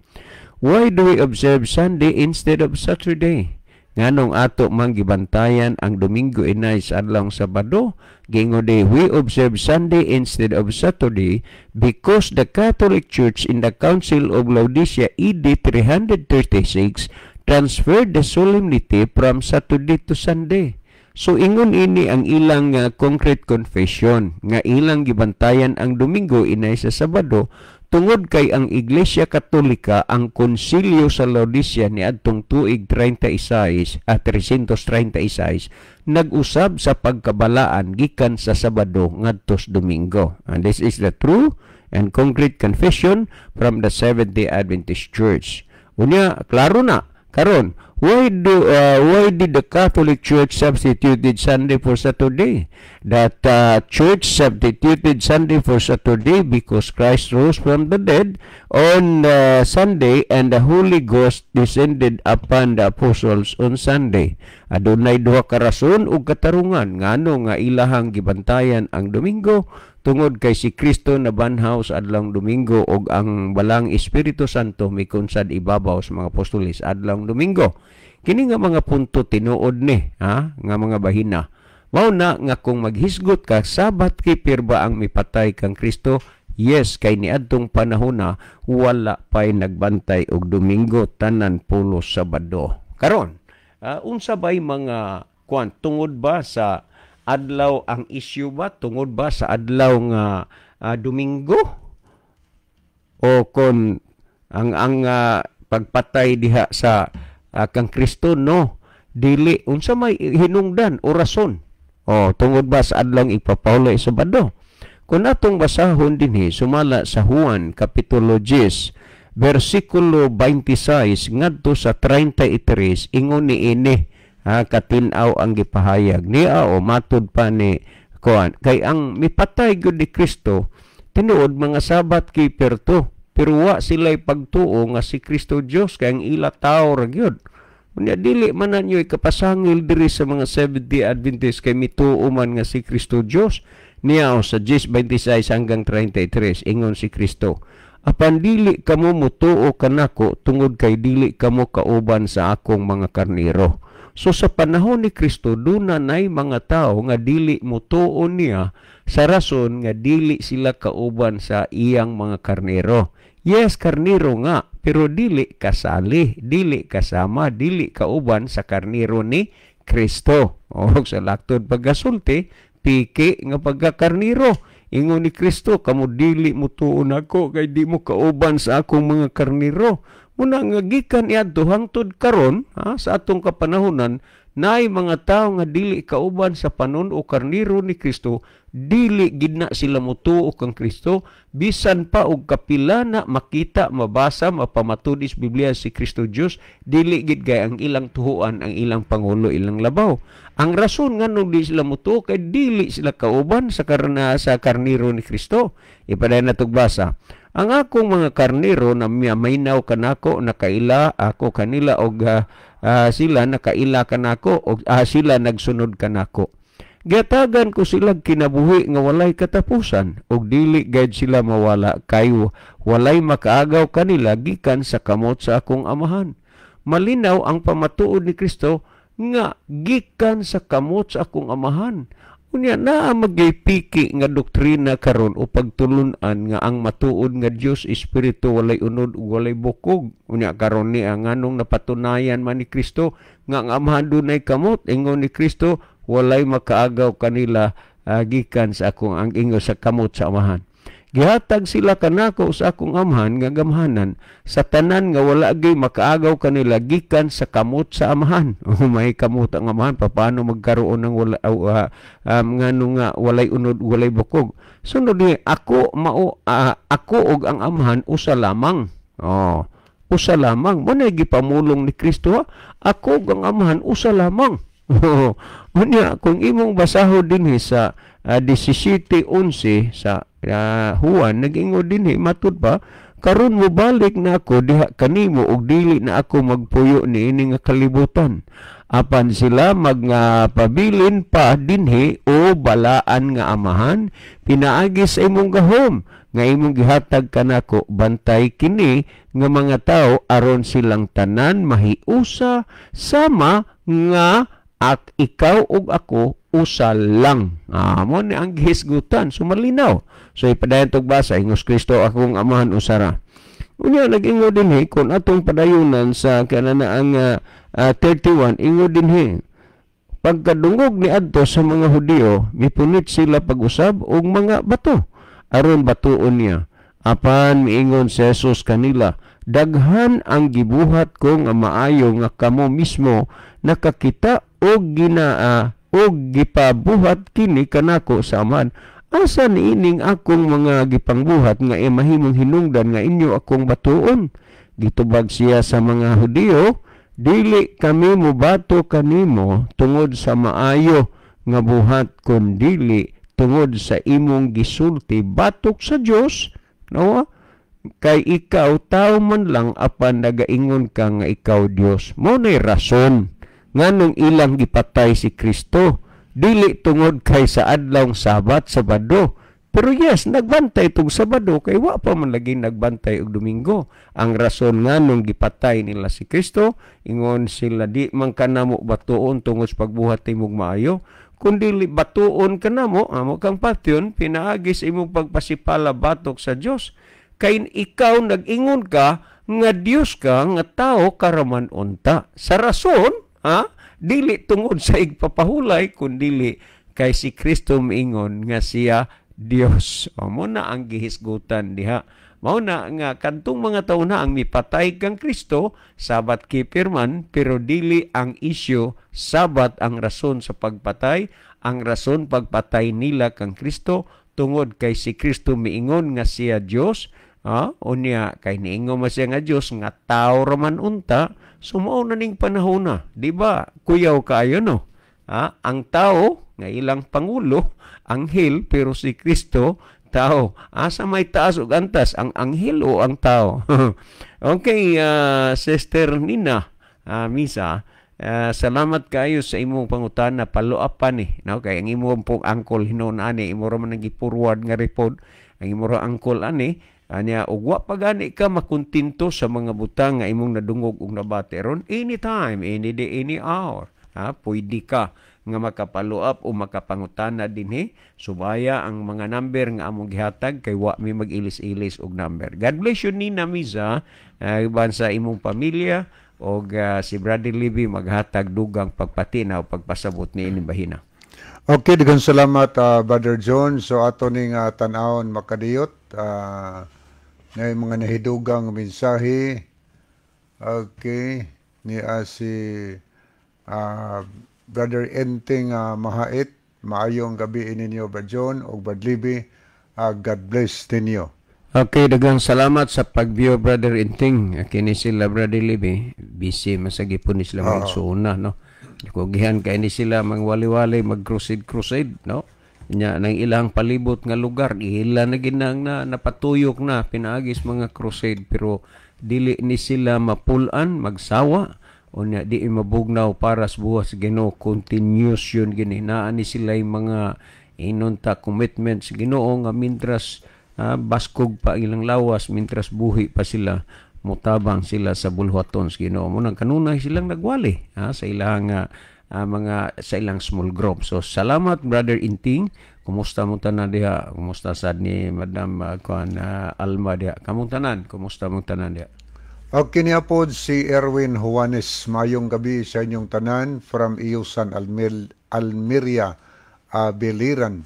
Why do we observe Sunday instead of Saturday? Nganong ato mang gibantayan ang Domingo inay sa adlawng Sabado? Gingon di, we observe Sunday instead of Saturday because the Catholic Church in the Council of Laodicea AD 336 transferred the solemnity from Saturday to Sunday. So ingon ini ang ilang concrete confession nga ilang gibantayan ang Domingo inay sa Sabado tungod kay ang Iglesia Katolika, ang konsilyo sa Laodicea niadtong tuig 36 at 336, nag-usab sa pagkabalaan gikan sa Sabado ngadto sa Domingo. And this is the true and concrete confession from the Seventh-day Adventist Church. Unya, klaro na. Karon, why did the Catholic Church substituted Sunday for Saturday? That church substituted Sunday for Saturday because Christ rose from the dead on Sunday and the Holy Ghost descended upon the apostles on Sunday. Adunay duha ka rason ug katarungan ngano nga ilahang gibantayan ang Domingo. Tungod kay si Kristo nabanhaw sa adlawng Domingo ug ang Balang Espiritu Santo mikunsad ibabaw sa mga apostoles adlawng Domingo. Kini nga mga punto tinuod ni, ha, nga mga bahina. Mao na nga kung maghisgot ka, Sabat keeper ba ang mipatay kang Kristo? Yes, kay niadtong panahona wala pay nagbantay og Domingo, tanan pulos Sabado. Karon, unsa bay mga kuan, tungod ba sa adlaw ang issue ba? Tungod ba sa adlaw nga Domingo? O kon ang pagpatay diha sa kang Kristo? No, dili. Unsa may hinungdan o rason? O tungod ba sa adlaw ipapahulay Sabado? Kung atong basahon dinhi sumala sa Juan kapitulo 10 bersikulo 26 ngadto sa 33, ingon niini, ha, katin-aw ang gipahayag niya o matud pa ni kuan, kay ang mipatay gyud ni Kristo tinuod mga Sabat keeper to, pero wa sila'y pagtuo nga si Kristo Dios, kay ang ila tao ra gyud. Unya dili man ninyo ikapasangil diri sa mga Seventh-day Adventist kay mituo man nga si Kristo Dios. Niya sa 10:26 hanggang 33, ingon si Kristo, "Apan dili kamo mutuo kanako tungod kay dili kamo kauban sa akong mga karniro." So sa panahon ni Kristo, duna nay mga tao nga dili mutuo niya sa rason nga dili sila kauban sa iyang mga karniro. Yes, karniro nga, pero dili kasali, dili kasama, dili kauban sa karniro ni Kristo. O sa laktod pagkasulti, piki nga pagkakarniro. Ingon ni Kristo, "Kamo dili mutuo nako kay di mo kauban sa akong mga karniro." Muna nga gikan iadto hangtod karon, ha, sa atong kapanahonan, naay mga tawo nga dili kauban sa panon o karniro ni Kristo, dili gid na sila mutuo kang Kristo bisan pa og kapila na makita, mabasa, mapamatud sa Biblia si Kristo Dios, dili gid kay ang ilang tuhuan, ang ilang pangulo, ilang labaw. Ang rason nganong di sila mutuo kay dili sila kauban sa karna sa karniro ni Kristo. Ipadayon natog basa. "Ang akong mga karniro na maynaw kanako, nakaila ako kanila og sila nakaila kanako og sila nagsunod kanako. Gatagan ko sila kinabuhi nga walay katapusan ug dili gayud sila mawala kay walay makaagaw kanila gikan sa kamot sa akong Amahan." Malinaw ang pamatuod ni Kristo nga gikan sa kamot sa akong Amahan. Unya naa magipiki nga doktrina karon o pagtulun-an nga ang matuod nga Dios espiritu, walay unod ug walay bukog. Unya karon ni nganong napatunayan man ni Kristo nga ang Amahan dunay kamot? Ingon ni Kristo, walay makaagaw kanila gikan sa akong ang ingon sa kamot sa Amahan. "Gihatag sila kanako sa akong Amahan nga gamhanan sa tanan nga wala gyud makaagaw kanila gikan sa kamot sa Amahan." Oh, may kamot ang Amahan, paano magkaroon ng wala ngano nga walay unod, walay bukog? Sunod ni, "Ako mao ako ug ang Amahan usa lamang." Oh, usa lamang. Mo na gipamulong ni Kristo, ha? Ako ug ang Amahan usa lamang. Unya kung imong basahon dinhi sa 17:11 sa Juan, nag-ingon dinhi matud pa, "Karon mobalik na ako diha kanimo ug dili na ako magpuyo niini nga kalibutan. Apan sila magpabilin pa dinhi, o balaan nga Amahan, pinaagi sa imong gahom nga imong gihatag kanako, bantay kini nga mga tawo aron silang tanan mahiusa sama nga at ikaw ug ako usa lang." Mo ni ang gihisgutan. So malinaw. So ipadayon tog basa, ingos Kristo, "Akong Amahan usara." Unya nag-ingon dinhi, kung atong padayunan sa kanana ang 31, ingon dinhi, "Pagkadungog ni adto sa mga Hudiyo, mipunit sila pag-usab og mga bato aron batuon niya. Apan miingon si Jesus kanila, 'Daghan ang gibuhat ko nga maayo nga kamo mismo nakakita og ginaa og gipabuhat kini kanako sa Amahan. Asa niining akong mga gipangbuhat nga mahimong hinungdan nga inyo akong batuon?' Gitubag siya sa mga Hudiyo, 'Dili kami mobato kanimo tungod sa maayo nga buhat, kun dili tungod sa imong gisulti batok sa Dios, no? Kay ikaw tao man lang, apan nagaingon ka nga ikaw Dios.'" Mo nay rason nganong ilang gipatay si Kristo, dili tungod kay sa adlawng Sabat, Sabado, Pero yes, nagbantay tug Sabado kay wa pa man lagi nagbantay og Domingo. Ang rason nganong gipatay nila si Kristo, ingon sila, "Di man kanamo batuon tungod sa pagbuhat nimog maayo, kundi batuon kanamo, amo kang patyon, pinaagi sa imong pagpasipala batok sa Dios. Kay ikaw nag-ingon ka nga Dios ka, nga tao karaman unta." Sa rason, ha? Dili tungod sa igpapahulay, kundili kay si Kristo miingon nga siya Dios. O mo na ang gihisgutan diha. Mao na nga kadtong mga tawo na ang mipatay kang Kristo, Sabbath keeper man, pero dili ang issue Sabbath ang rason sa pagpatay. Ang rason pagpatay nila kang Kristo tungod kay si Kristo miingon nga siya Dios. Ah, unya kay niingon man siya nga Dios, nga tao raman unta, so mao na ning panahon na, di ba? Kuyaw kaayo, no? Ah, ang tao nga ilang pangulo anghel, pero si Kristo tao. Asa may taas ug antas, ang anghel o ang tao? Okay, Sister Nina Misa, salamat kayo sa imong pangutana. Follow-up ni, no? Kay ang imong pong uncle hinuon ani, imo ra man ang gi-forward nga report ang imo ra uncle ani anya, ug wa pa gani ka makontento sa mga butang nga imong nadungog ug nabati ron, anytime, any day, any hour, ha, pwede ka nga maka-follow up o makapangutana dinhi. Subaya ang mga number nga among gihatag kay wa mi mag-ilis-ilis og number. God bless you, Nina Miza, uban sa imong pamilya, og si Brother Libby maghatag dugang pagpatina o pagpasabot ni ining bahina. Okay, daghang salamat, Brother John. So ato ning tan-awon, makadiyot na yung mga nahidugang mensahe. Okay, ni si Brother Enting Mahait, "Maayong gabi ninyo, Brother John ug Brother Libby. God bless ninyo." Okay, daghang salamat sa pag-view, Brother Inting. Kini sila Brother Libby, busy masagi po ni sila magsuuna, no? Kugihan kay ni sila mangwali-wali, mag-crusade-crusade, no? Nya nang ilang palibot nga lugar, ila na ginang na napatuyok na pinaagis mga crusade, pero dili ni sila mapulan, magsawa. Unya di mabugnaw para sa buwas Ginoo, continuous yun gini. Naa ni sila yung mga inunta commitments Ginoo nga mintras baskog pa ilang lawas, mintras buhi pa sila, mutabang sila sa bulhaton sa Ginoo mo nang kanunay silang nagwali sa ilang mga sa ilang small group. So salamat, Brother Inting. Kumusta mo tanan diha? Kumusta sad ni Madam kuan Alma diha? Kamong tanan, kumusta mong tanan diha? Okay niya po si Erwin Juanes. "Mayong gabi sa inyong tanan from Iusan, Almeria, Biliran."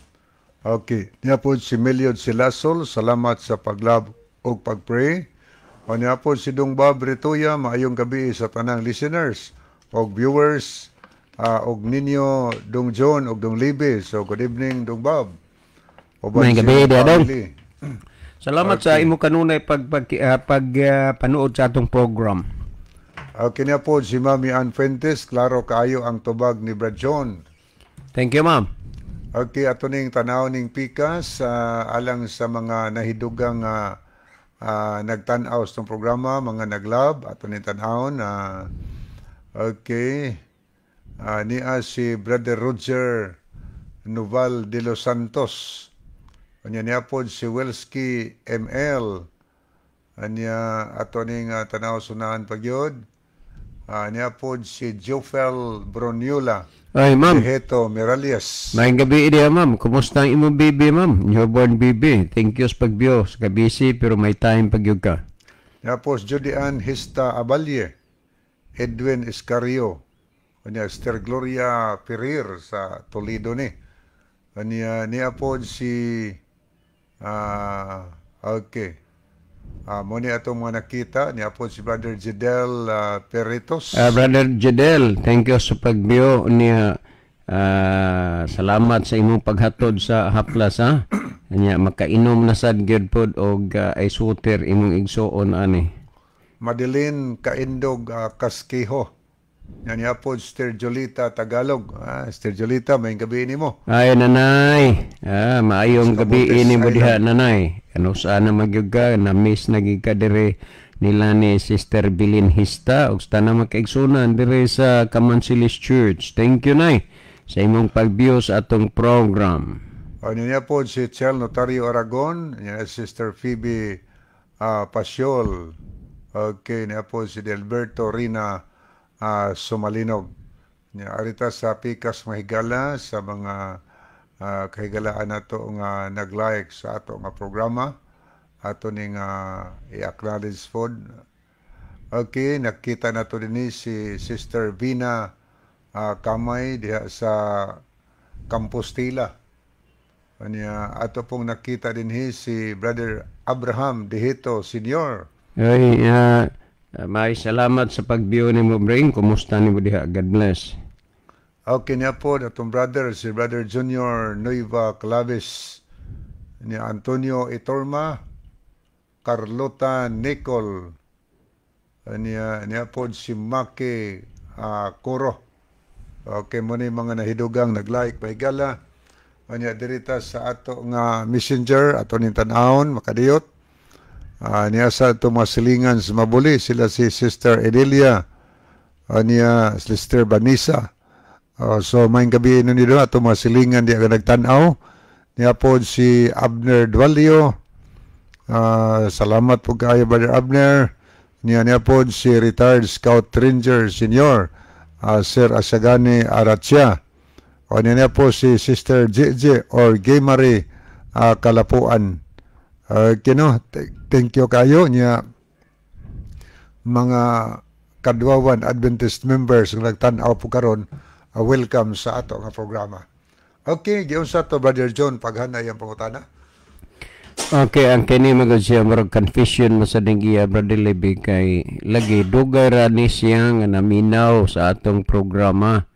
Okay. Niya po si Meliod Silasol. "Salamat sa pag-love ug pag-pray." O niya po si Dong Bob Retoya. "Maayong gabi sa tanang listeners og viewers og ninyo, Dong John og Dong Libe." So good evening, Dong Bob. Uban Maayong sa gabi, imong Dong. Family. Salamat sa imo kanunay pag pag, ah, pag ah, panuod sa atong program. Okay niya po si Mami Ann Fuentes. "Klaro kaayo ang tubag ni Brad John." Thank you, ma'am. Okay, ato ning tanaw ning pikas alang sa mga nahidugang nagtan-aw sa programa, mga nag-love, ato ning tan-awon. Okay. Niya si Brother Roger Noval de los Santos. Anya niya po si Welski ML. Anya ato ning tanaw sunahan pagyod. Niya po si Jofel Broniula. Ay, ma'am. Heto Miralias. Maayong gabi diha, ma'am. Kumusta ang imong baby, ma'am? Newborn baby. Thank you sa pag-view. Sa busy pero may time pagyud ka. Tapos Judy Ann Hista Abalye, Edwin Escario, kanya Esther Gloria Perir sa Toledo ni. Kanya niya po si okay. Mo ni atong mga nakita, niya po si Brother Jidel Peritos. Brother Jidel, thank you sa pag-view niya. Salamat sa imong paghatod sa haplas, ha. Nya makainom na sad gyud pod og ice water imong igsuon ani. Madeline Kaindog Kaskiho. Yan niya po Sister Jolita Tagalog. Sister Jolita, may gabi nimo. Ay, nanay. Maayong Sa gabi Camotes ini mo diha, Island. Nanay. Ano sana magyud ka, na-miss na gyud ka dire nila ni Sister Bilin Hista ug sa tanang makaigsunan dire sa Kamansilis Church. Thank you, nay, sa imong pag-view sa atong program. Niya po si Chel Notario Aragon, niya Sister Phoebe Pasiol. Okay, niya po si Delberto Rina Sumalinog. Niya arita sa pikas mahigala sa mga kahigalaan nato nga nag-like sa ato nga programa. Ato ning i-acknowledge pod. Okay, nakita nato dinhi si Sister Vina Kamay diha sa Compostela. Anya ato pong nakita dinhi si Brother Abraham Dihito Senior. Ay, may salamat sa pag-view nimo, Bring. Kumusta nimo diha? God bless. Okay niya po atong brother si Brother Junior Nueva Claves, ni Antonio Itorma, Carlota Nicol, niya niya po si Maki Coro. Okay mo ni mga nahidugang nag-like, mahigala. Anya dirita sa ato nga messenger ato ning tan-awon makadiyot. Niya sa ato mga silingan sa Mabuli sila si Sister Edelia, niya Sister Vanessa. So maayong gabi ninyo ato mga silingan di nga nagtan-aw. Niya po si Abner Dualio. Salamat po kayo, Brother Abner. Niya niya po si retired Scout Ranger Senior Sir Asagani Aratia. O niya niya po si Sister JJ or Gay Marie Kalapuan. Kino, thank you kayo niya mga Kadwawan Adventist members nga nagtan-aw po karon, welcome sa ato nga programa. Okay, giunsa to, Brother John, paghanay ang pangutana. Okay, ang kini magud siya murag confession mo sa ding iya, Brother Levi, kay lagi dugay ra ni siya nga naminaw sa atong programa.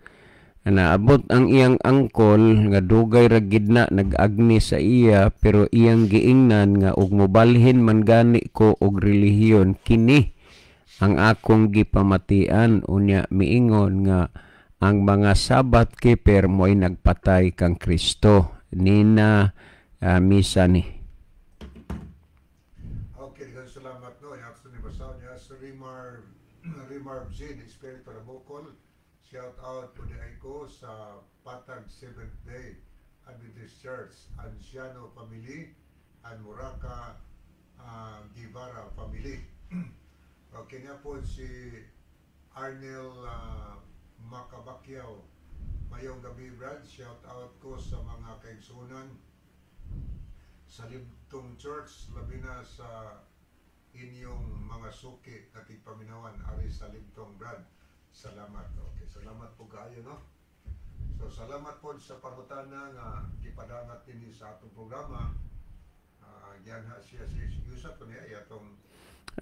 Naabot ang iyang angkol nga dugay ra gid na nag-agni sa iya, pero iyang giingnan nga og mobalhin man gani ko og relihiyon, kini ang akong gipamatian. Unya miingon nga ang mga Sabbath keeper mo'y nagpatay kang Kristo. Nina misa ni. Okay, daghang salamat, no. Yato ni basaw niya sa Rimar Rimar Zin, Espiritu na Bukol. Shout out po di ay ko sa Patag Seventh Day Adventist Church, Anciano Family, and Muraka Guevara Family. Okay niya po si Arnel Makabakyaw. Mayong gabi, Brad. Shout out ko sa mga kaigsunan sa Libtong Church, labi na sa inyong mga suki na tigpaminawan ari sa Libtong, Brad. Salamat. Okay, salamat po kaayo, no. So salamat po sa pangutana nga gipadangat dinhi sa atong programa. Gianha siya si Yusuf ko niya atong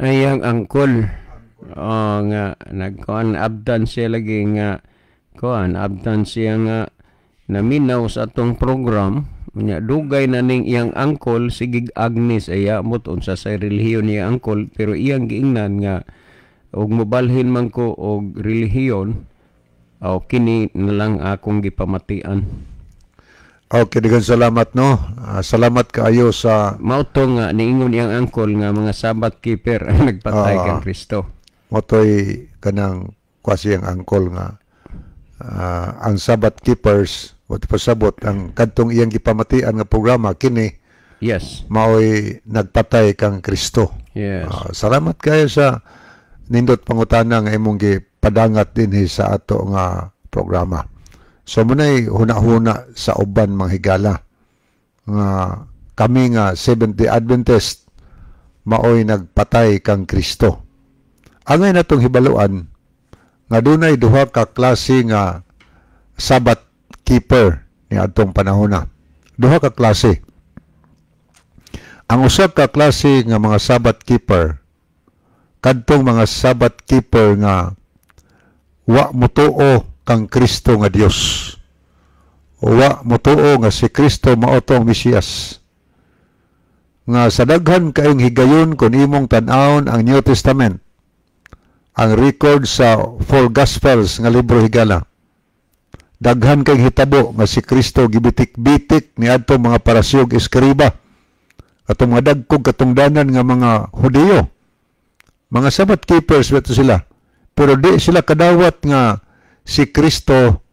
Ay, ang angkol. Angkol. Oh, nga nagkuan abdan siya lagi nga kuan abdan siya nga naminaw sa atong program. Unya dugay na ning iyang angkol sigig agni sa iya mot unsa sa relihiyon niya angkol, pero iyang giingnan nga og mobalhin man ko og relihiyon o kini na lang akong gipamatian. Okay, daghang salamat, no. Salamat kaayo sa Mao to nga niingon iyang angkol nga mga Sabbath keeper ang nagpatay kang Kristo. Motoy kanang kwasi ang angkol nga ang Sabbath keepers o pasabot ang kadtong iyang gipamatian nga programa kini maoy nagpatay kang Kristo. Salamat kayo sa nindot pangutana nga imong gipadangat dinhi sa ato nga programa. So munay huna-huna sa uban, mga higala, nga kami nga Seventh-day Adventist maoy nagpatay kang Kristo. Angay natong hibaluan nga dunay duha ka klase nga Sabbath keeper ni adtong panahona. Duha ka klase. Ang usa ka klase nga mga Sabbath keeper kadtong mga Sabbath keeper nga wa motuo kang Kristo nga Dios. Wa motuo nga si Kristo mao to ang Mesiyas. Nga sa daghan kaayong higayon, kung imong tan-awon ang New Testament, ang record sa four Gospels nga libro, higala, daghan kay hitabo nga si Kristo gibitik-bitik ni adto mga Pariseo ug eskriba, atong mga dagkog katungdanan nga mga Hudiyo. Mga Sabbath keepers ba sila? Pero di sila kadawat nga si Kristo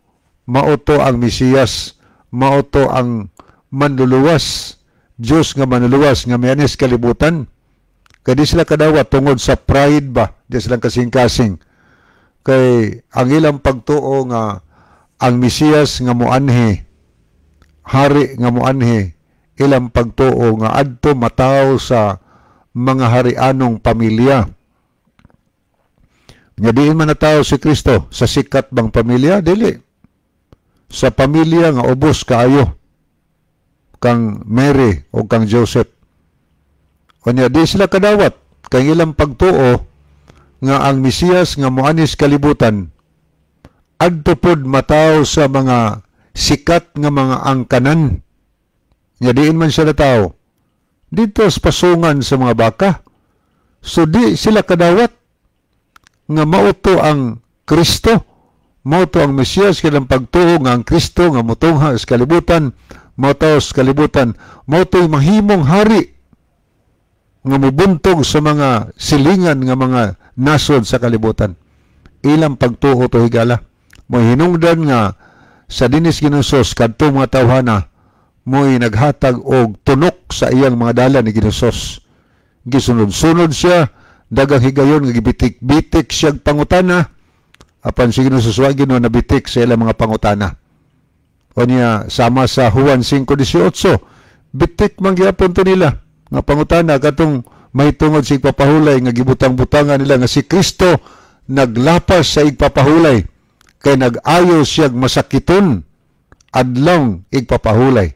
mao to ang Mesiyas, mao to ang manluluwas, Dios nga manluluwas nga mianis kalibutan. Kay di sila kadawat tungod sa pride ba, di silang kasing-kasing. Kay ang ilang pagtuo nga ang Mesiyas nga moanhi, hari nga moanhi, ilang pagtuo nga adto mataw sa mga harianong pamilya. Nga diin man natawo si Kristo sa sikat bang pamilya? Dili. Sa pamilya nga ubos kaayo kang Mary o kang Joseph. Unya di sila kadawat kay ilang pagtuo nga ang Mesiyas nga moanis kalibutan adto pod mataw sa mga sikat nga mga angkanan. Nga diin man siya natawo dito sa pasungan sa mga baka. So di sila kadawat nga mauto ang Kristo, mauto ang Mesiyas, kailang pagtuo nga ang Kristo nga mutungha sa kalibutan, mauto sa kalibutan, mauto'y mahimong hari nga mubuntog sa mga silingan nga mga nasod sa kalibutan. Ilang pagtuo to, higala. Mo'y hinungdan nga sa dinis Ginusos kadto mga tawhana mo'y naghatag og tunok sa iyang mga dalan ni Ginusos. Gisunod-sunod siya, dagang higayon nga gibitik-bitik siya pangutana, apan si Ginusos wa Ginoo nabitik sa ilang mga pangutana. O niya, sama sa Juan 5:18, bitik man gyapon to nila nga pangutana katong mahitungod sa igpapahulay nga gibutang-butangan nila nga si Kristo naglapas sa igpapahulay kay nag-ayo siyag masakiton adlong igpapahulay.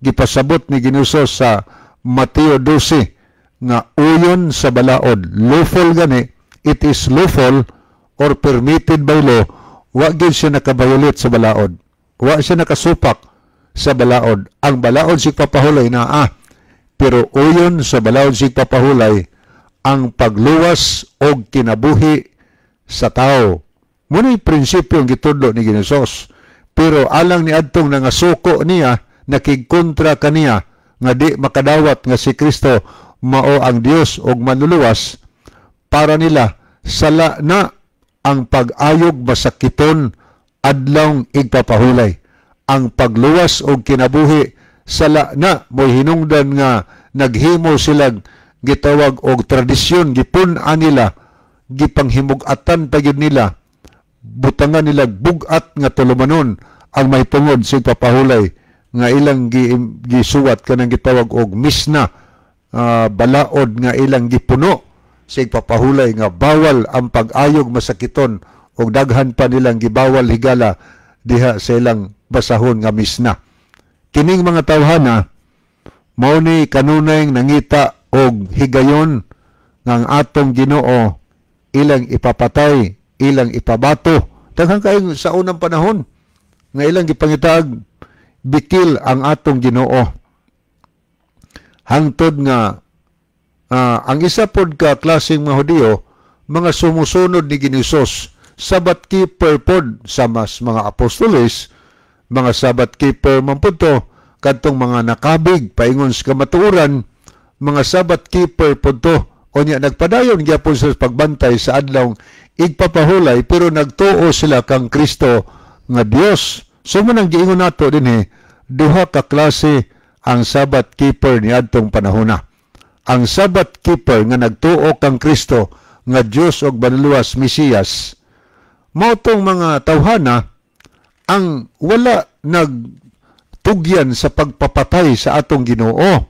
Gipasabot ni Ginusos sa Mateo 12 nga uyon sa balaod, lawful gani, it is lawful or permitted by law, wa gyud siya nakabayulit sa balaod, wa siya nakasupak sa balaod. Ang balaod si papahulay na pero uyon sa balaod si papahulay ang pagluwas og kinabuhi sa tao. Muna'y prinsipyo ang gitudlo ni Ginusos. Pero alang ni adtong nangasuko niya, nakigkontra kaniya nga di makadawat nga si Kristo mao ang Dios og manluluwas, para nila sala na ang pag-ayog masakiton adlawng igpapahulay. Ang pagluwas og kinabuhi sala na. Mo'y hinungdan nga naghimo silang gitawag og tradisyon, gipun-an nila, gipanghimug-atan pa gyud nila, butangan nila bug-at nga tulumanon ang mahitungod sa igpapahulay nga ilang gisuwat kanang gitawag og misna, balaod nga ilang gipuno sa igpapahulay nga bawal ang pag-ayog masakiton og daghan pa nilang gibawal, higala, diha sa ilang basahon nga misna. Kining mga tawhana mao ni kanunay nangita og higayon nga ang atong Ginoo ilang ipapatay, ilang ipabato. Daghan kayo sa unang panahon nga ilang gipangitaag bikil ang atong Ginoo. Hangtod nga ang isa pod ka klaseng mga Hudiyo, mga sumusunod ni Ginisos, Sabbath keeper pod sa mas mga apostoles, mga Sabbath keeper man pod to, kadtong mga nakabig paingon sa kamatuoran, mga Sabbath keeper pod to. O niya, nagpadayon gyapon sa pagbantay sa adlaw igpapahulay, pero nagtuo sila kang Kristo nga Dios. So mo nang giingon nato dinhi, duha ka klase ang Sabbath keeper ni adtong panahona. Ang Sabbath keeper nga nagtuo kang Kristo nga Dios og manluluwas, Mesiyas, mao tong mga tawhana ang wala nagtugyan sa pagpapatay sa atong Ginoo.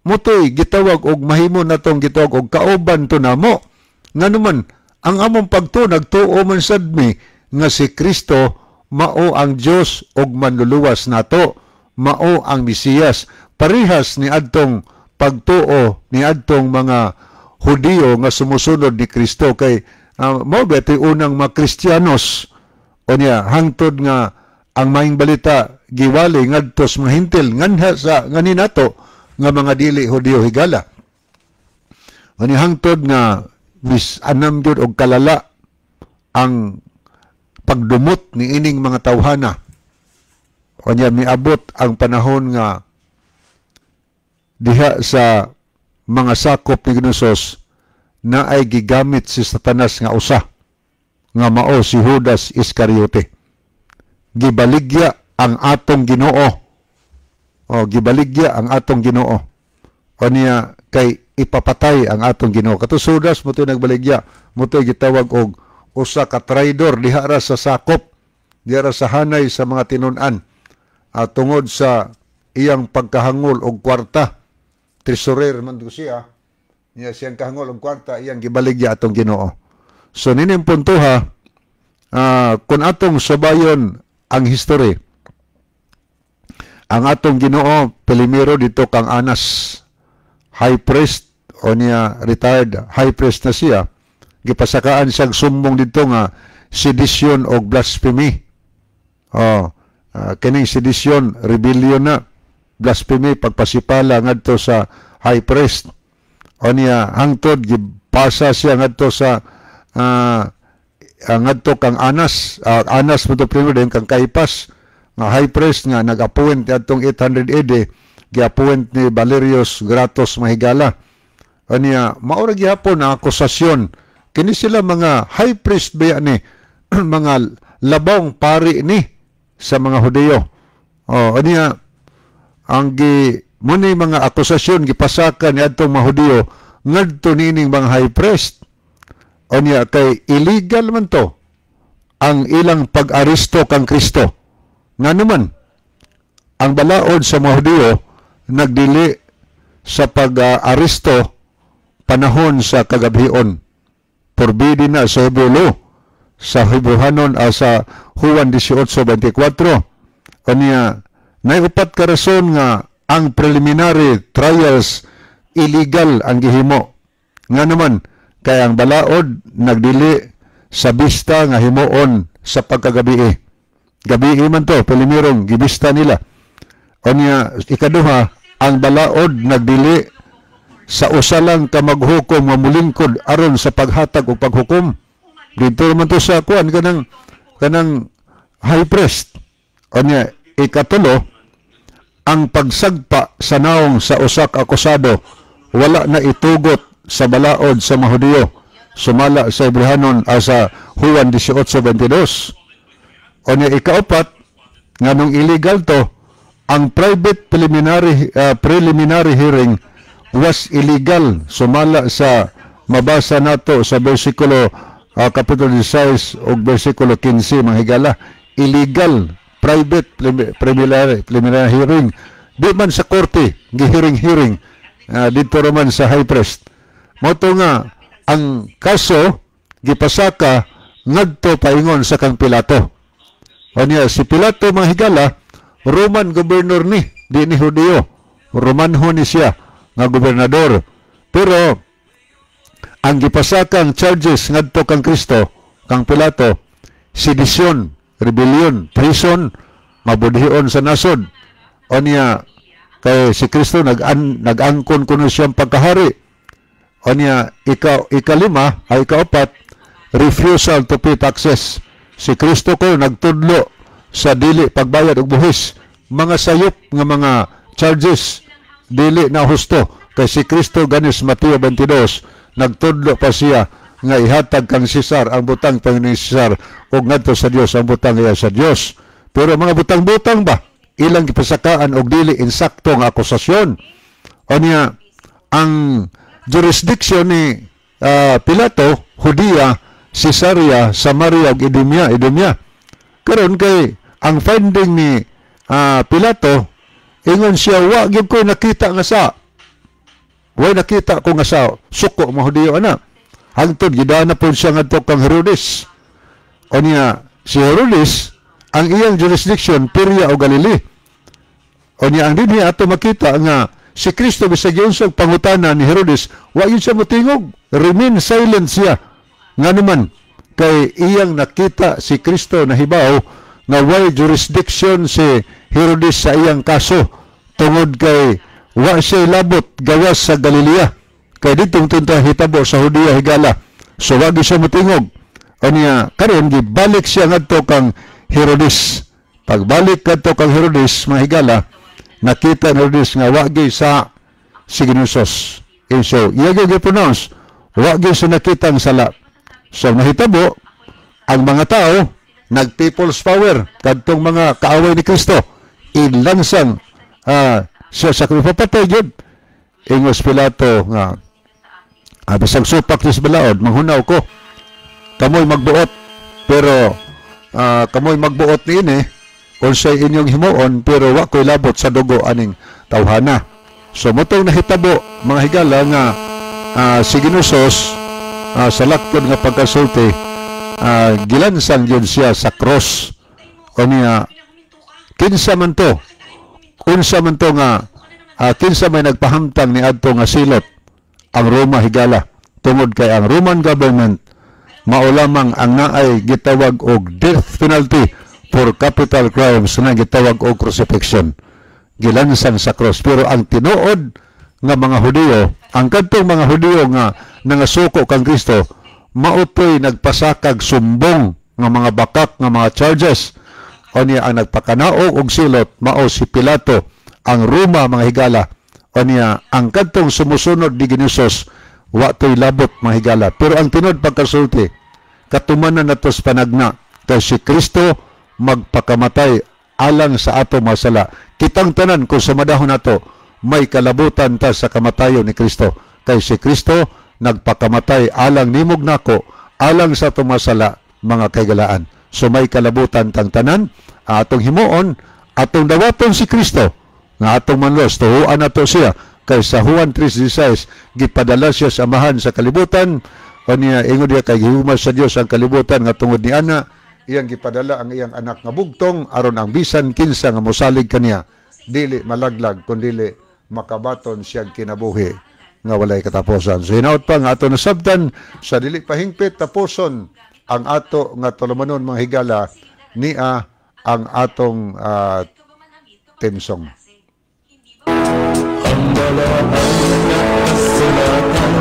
Motoy gitawag og mahimo natong gitawag og kauban to namo. Nganuman ang among pagtuo, nagtuo man sad mi nga si Kristo mao ang Dios og manluluwas nato, mao ang Mesiyas. Parehas ni adtong pagtuo ni adtong mga Hudiyo nga sumusunod ni Kristo kay mao ba ito'y unang mga Kristiyanos. O niya, hangtod nga ang maayong balita giwali ngadto sa mga Hintil nganha sa ngani nato nga mga dili Hudiyo, higala. O niya, hangtod nga mis anam gyud og kalala ang pagdumot ni ining mga tawhana. O niya, miabot ang panahon nga diha sa mga sakop ni Ginosos na ay gigamit si Satanas nga usa nga mao si Judas Iscariote. Gibaligya ang atong Ginoo. O gibaligya ang atong Ginoo. O niya kay ipapatay ang atong Ginoo. Kato Judas mo to'y nagbaligya, mo to'y gitawag og usa ka traidor diha ra sa sakop, diha ra sa hanay sa mga tinun-an. At tungod sa iyang pagkahangol og kwarta, treasurer man to siya, niya siyang kahangol og kwarta, iyang gibaligya atong Ginoo. So nining puntoha, kung atong subayon ang history, ang atong Ginoo pelimero dito kang Anas, high priest, o niya retired high priest na siya, gipasakaan siyang sumbong dito nga sedition o blasphemy. Oh, kining sedition, rebellion na, blasphemy, pagpasipala ngadto sa high priest. O niya hangtod gipasa siya ngadto sa ngadto kang Anas, Anas mo to primero, din kang Caiphas nga high priest nga nag-appoint adtong 800 AD, gi-appoint ni Valerius Gratus, mahigala. Aniya mao ra gihapon ang akusasyon. Kini sila mga high priest ba ni mga labong pari ni sa mga Hudiyo. Oh, aniya ang gi mo ni mga akusasyon gipasaka ni adtong mga Hudiyo ngadto niining mga high priest. Aniya kay illegal man to ang ilang pag-aresto kang Kristo. Nga naman, ang balaod sa mga Hudiyo nagdili sa pag-aresto panahon sa kagabhion. Forbidden na sa Hebrew law, sa Hebrehanon, sa Juan 18:24. Aniya, nay upat ka rason nga ang preliminary trials illegal ang gihimo. Nga naman, kay ang balaod nagdili sa bista nga himuon sa pagkagabi. Gabi man to, pelimirong gibista nila. Anya, ikaduha, ang balaod nagdili sa usa lang ka maghukom nga mulingkod aron sa paghatag o paghukom. Dito man to sa kuan kanang high priest. Anya, ikatulo, ang pagsagpa sa naong sa usa ka akusado wala na itugot sa balaod sa mga Hudiyo sumala sa Hebrehanon, sa Juan 18:22. Anya, ikaapat, nganong illegal to, ang private preliminary hearing was illegal sumala sa mabasa nato sa versikulo, kapitulo 16 ug versikulo 15, mga higala. Illegal private preliminary hearing, di man sa korte gihearing hearing, dito raman sa high priest. Mo to nga ang kaso gipasaka ngadto paingon sa kang Pilato. Anya si Pilato, mga higala, Roman governor ni, di ni Hudiyo. Romanho ni siya nga gobernador. Pero ang gipasakang charges ngadto kang Kristo, kang Pilato, sedition, rebellion, treason, mabudhion sa nasod. Anya kay si Kristo nag-angkon kuno siyang pagkahari. Anya ikalima ay ikaapat, refusal to pay taxes. Si Kristo ko nagtudlo sa dili pagbayad og buhis. Mga sayop nga mga charges, dili na husto kay si Kristo ganis Mateo 22 nagtudlo pa siya nga ihatag kang Cesar ang butang Panginoon Cesar ug ngadto sa Dios ang butang iya sa Dios. Pero mga butang-butang ba ilang gipasakaan og dili insakto nga akusasyon. Anya ang jurisdiction ni Pilato, Judea, Cesarea, Samaria ug Idumea. Karon kay ang finding ni Pilato, ingon siya, "Wa gyud ko nakita nga sa. Wa nakita ko nga sa suko mga Hudiyo ana." Hangtod gidana pud siya ngadto kang Herodes. Unya si Herodes, ang iyang jurisdiction Perea o Galilee. Unya ang dinhi ato makita nga si Kristo bisag giunsang pangutana ni Herodes, wa yun siya motingog. Remain silent siya. Nga naman, kay iyang nakita si Kristo nahibaw nga way jurisdiction si Herodes sa iyang kaso tungod kay wa siya labot gawas sa Galilea. Kay ditong tunta hitabo sa Judea, higala. So wa gyud siya motingog. Unya karon gibalik siya ngadto kang Herodes. Pagbalik kadto kang Herodes, mga higala, nakita ni Herodes nga wa gyud sa si Ginoong Hesus. And so, iya gyud gi-pronounce, wa gyud siya nakita ang sala. So nahitabo, ang mga tao nag people's power kadtong mga kaaway ni Kristo, ilansang Siya sa krus, papatay gyud. Ingos Pilato nga bisag supak sa balaod, manghunaw ko, kamoy magbuot, pero kamoy magbuot niini unsay inyong himuon, pero wa ko'y labot sa dugo aning tawhana. So motong nahitabo, mga higala, nga si Ginusos sa lakton nga pagkasulti, gilansang yun siya sa cross. O niya, kinsa man to, unsa man to nga kinsa may nagpahamtang ni adto nga silot? Ang Roma, higala, tungod kay ang Roman government mao lamang ang naay gitawag og death penalty for capital crimes na gitawag og crucifixion, gilansang sa cross. Pero ang tinuod nga mga Hudiyo, ang kadtong mga Hudiyo nga nangasuko kang Kristo, mao toy nagpasakag sumbong nga mga bakak nga mga charges. O niya, ang nagpakanaog og silot mao si Pilato, ang Roma, mga higala. O niya, ang kadtong sumusunod ni Ginusos, wa to'y labot, mga higala. Pero ang tinuod pagkasulti, katumanan nato sa panagna kay si Kristo magpakamatay alang sa ato mga sala. Kitang tanan, kung sumadahon nato, may kalabutan ta sa kamatayon ni Kristo kay si Kristo nagpakamatay alang nimog nako, alang sa atong mga sala, mga kahigalaan. So may kalabutan tang tanan. Atong himuon, atong dawaton si Kristo nga atong manlos. Tuhuan nato siya kay sa Juan 3:16, gipadala siya sa Amahan sa kalibutan. O niya, ingon diya kay gihugma sa Dios ang kalibutan nga tungod ni ana iyang gipadala ang iyang anak nga bugtong, aron ang bisan kinsa nga mosalig kaniya dili malaglag kundi makabaton siyang kinabuhi nga walay katapusan. So hinaut pa nga ato nasabtan sa dili pahingpit tapuson ang ato nga tulumanon, mga higala, nia ang atong theme song. Ang balaan na kasulatan.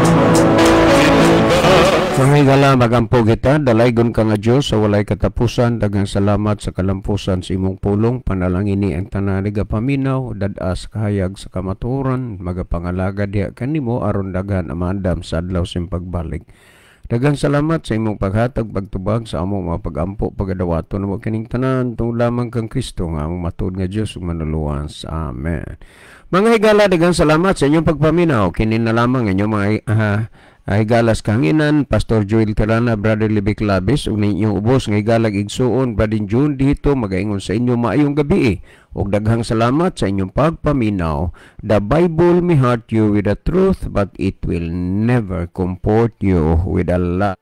Mga higala, magampo kita. Dalaygon ka nga Diyos sa walay katapusan, daghang salamat sa kalampusan sa imong pulong. Panalangini ang tanan paminaw, dad-a sa kahayag sa kamatuoran, magapangalaga diha kanimo aron daghan ang maandam sa adlaw sa imong pagbalik. Daghang salamat sa imong paghatag pagtubag sa among mga pagampo, pagadawato namo kining tanan tungod lamang kang Kristo nga among matuod nga Dios ug Manluluwas. Amen. Mga higala, daghang salamat sa inyong pagpaminaw. Kini na lamang inyong mga higalas kahanginan, Pastor Joel Tirana, Brother Libik Labis, ug ninyong ubos nga higalag igsuon, Brother June dito, magaingon sa inyo maayong gabi. Ug daghang salamat sa inyong pagpaminaw. The Bible may hurt you with the truth, but it will never comfort you with a lie.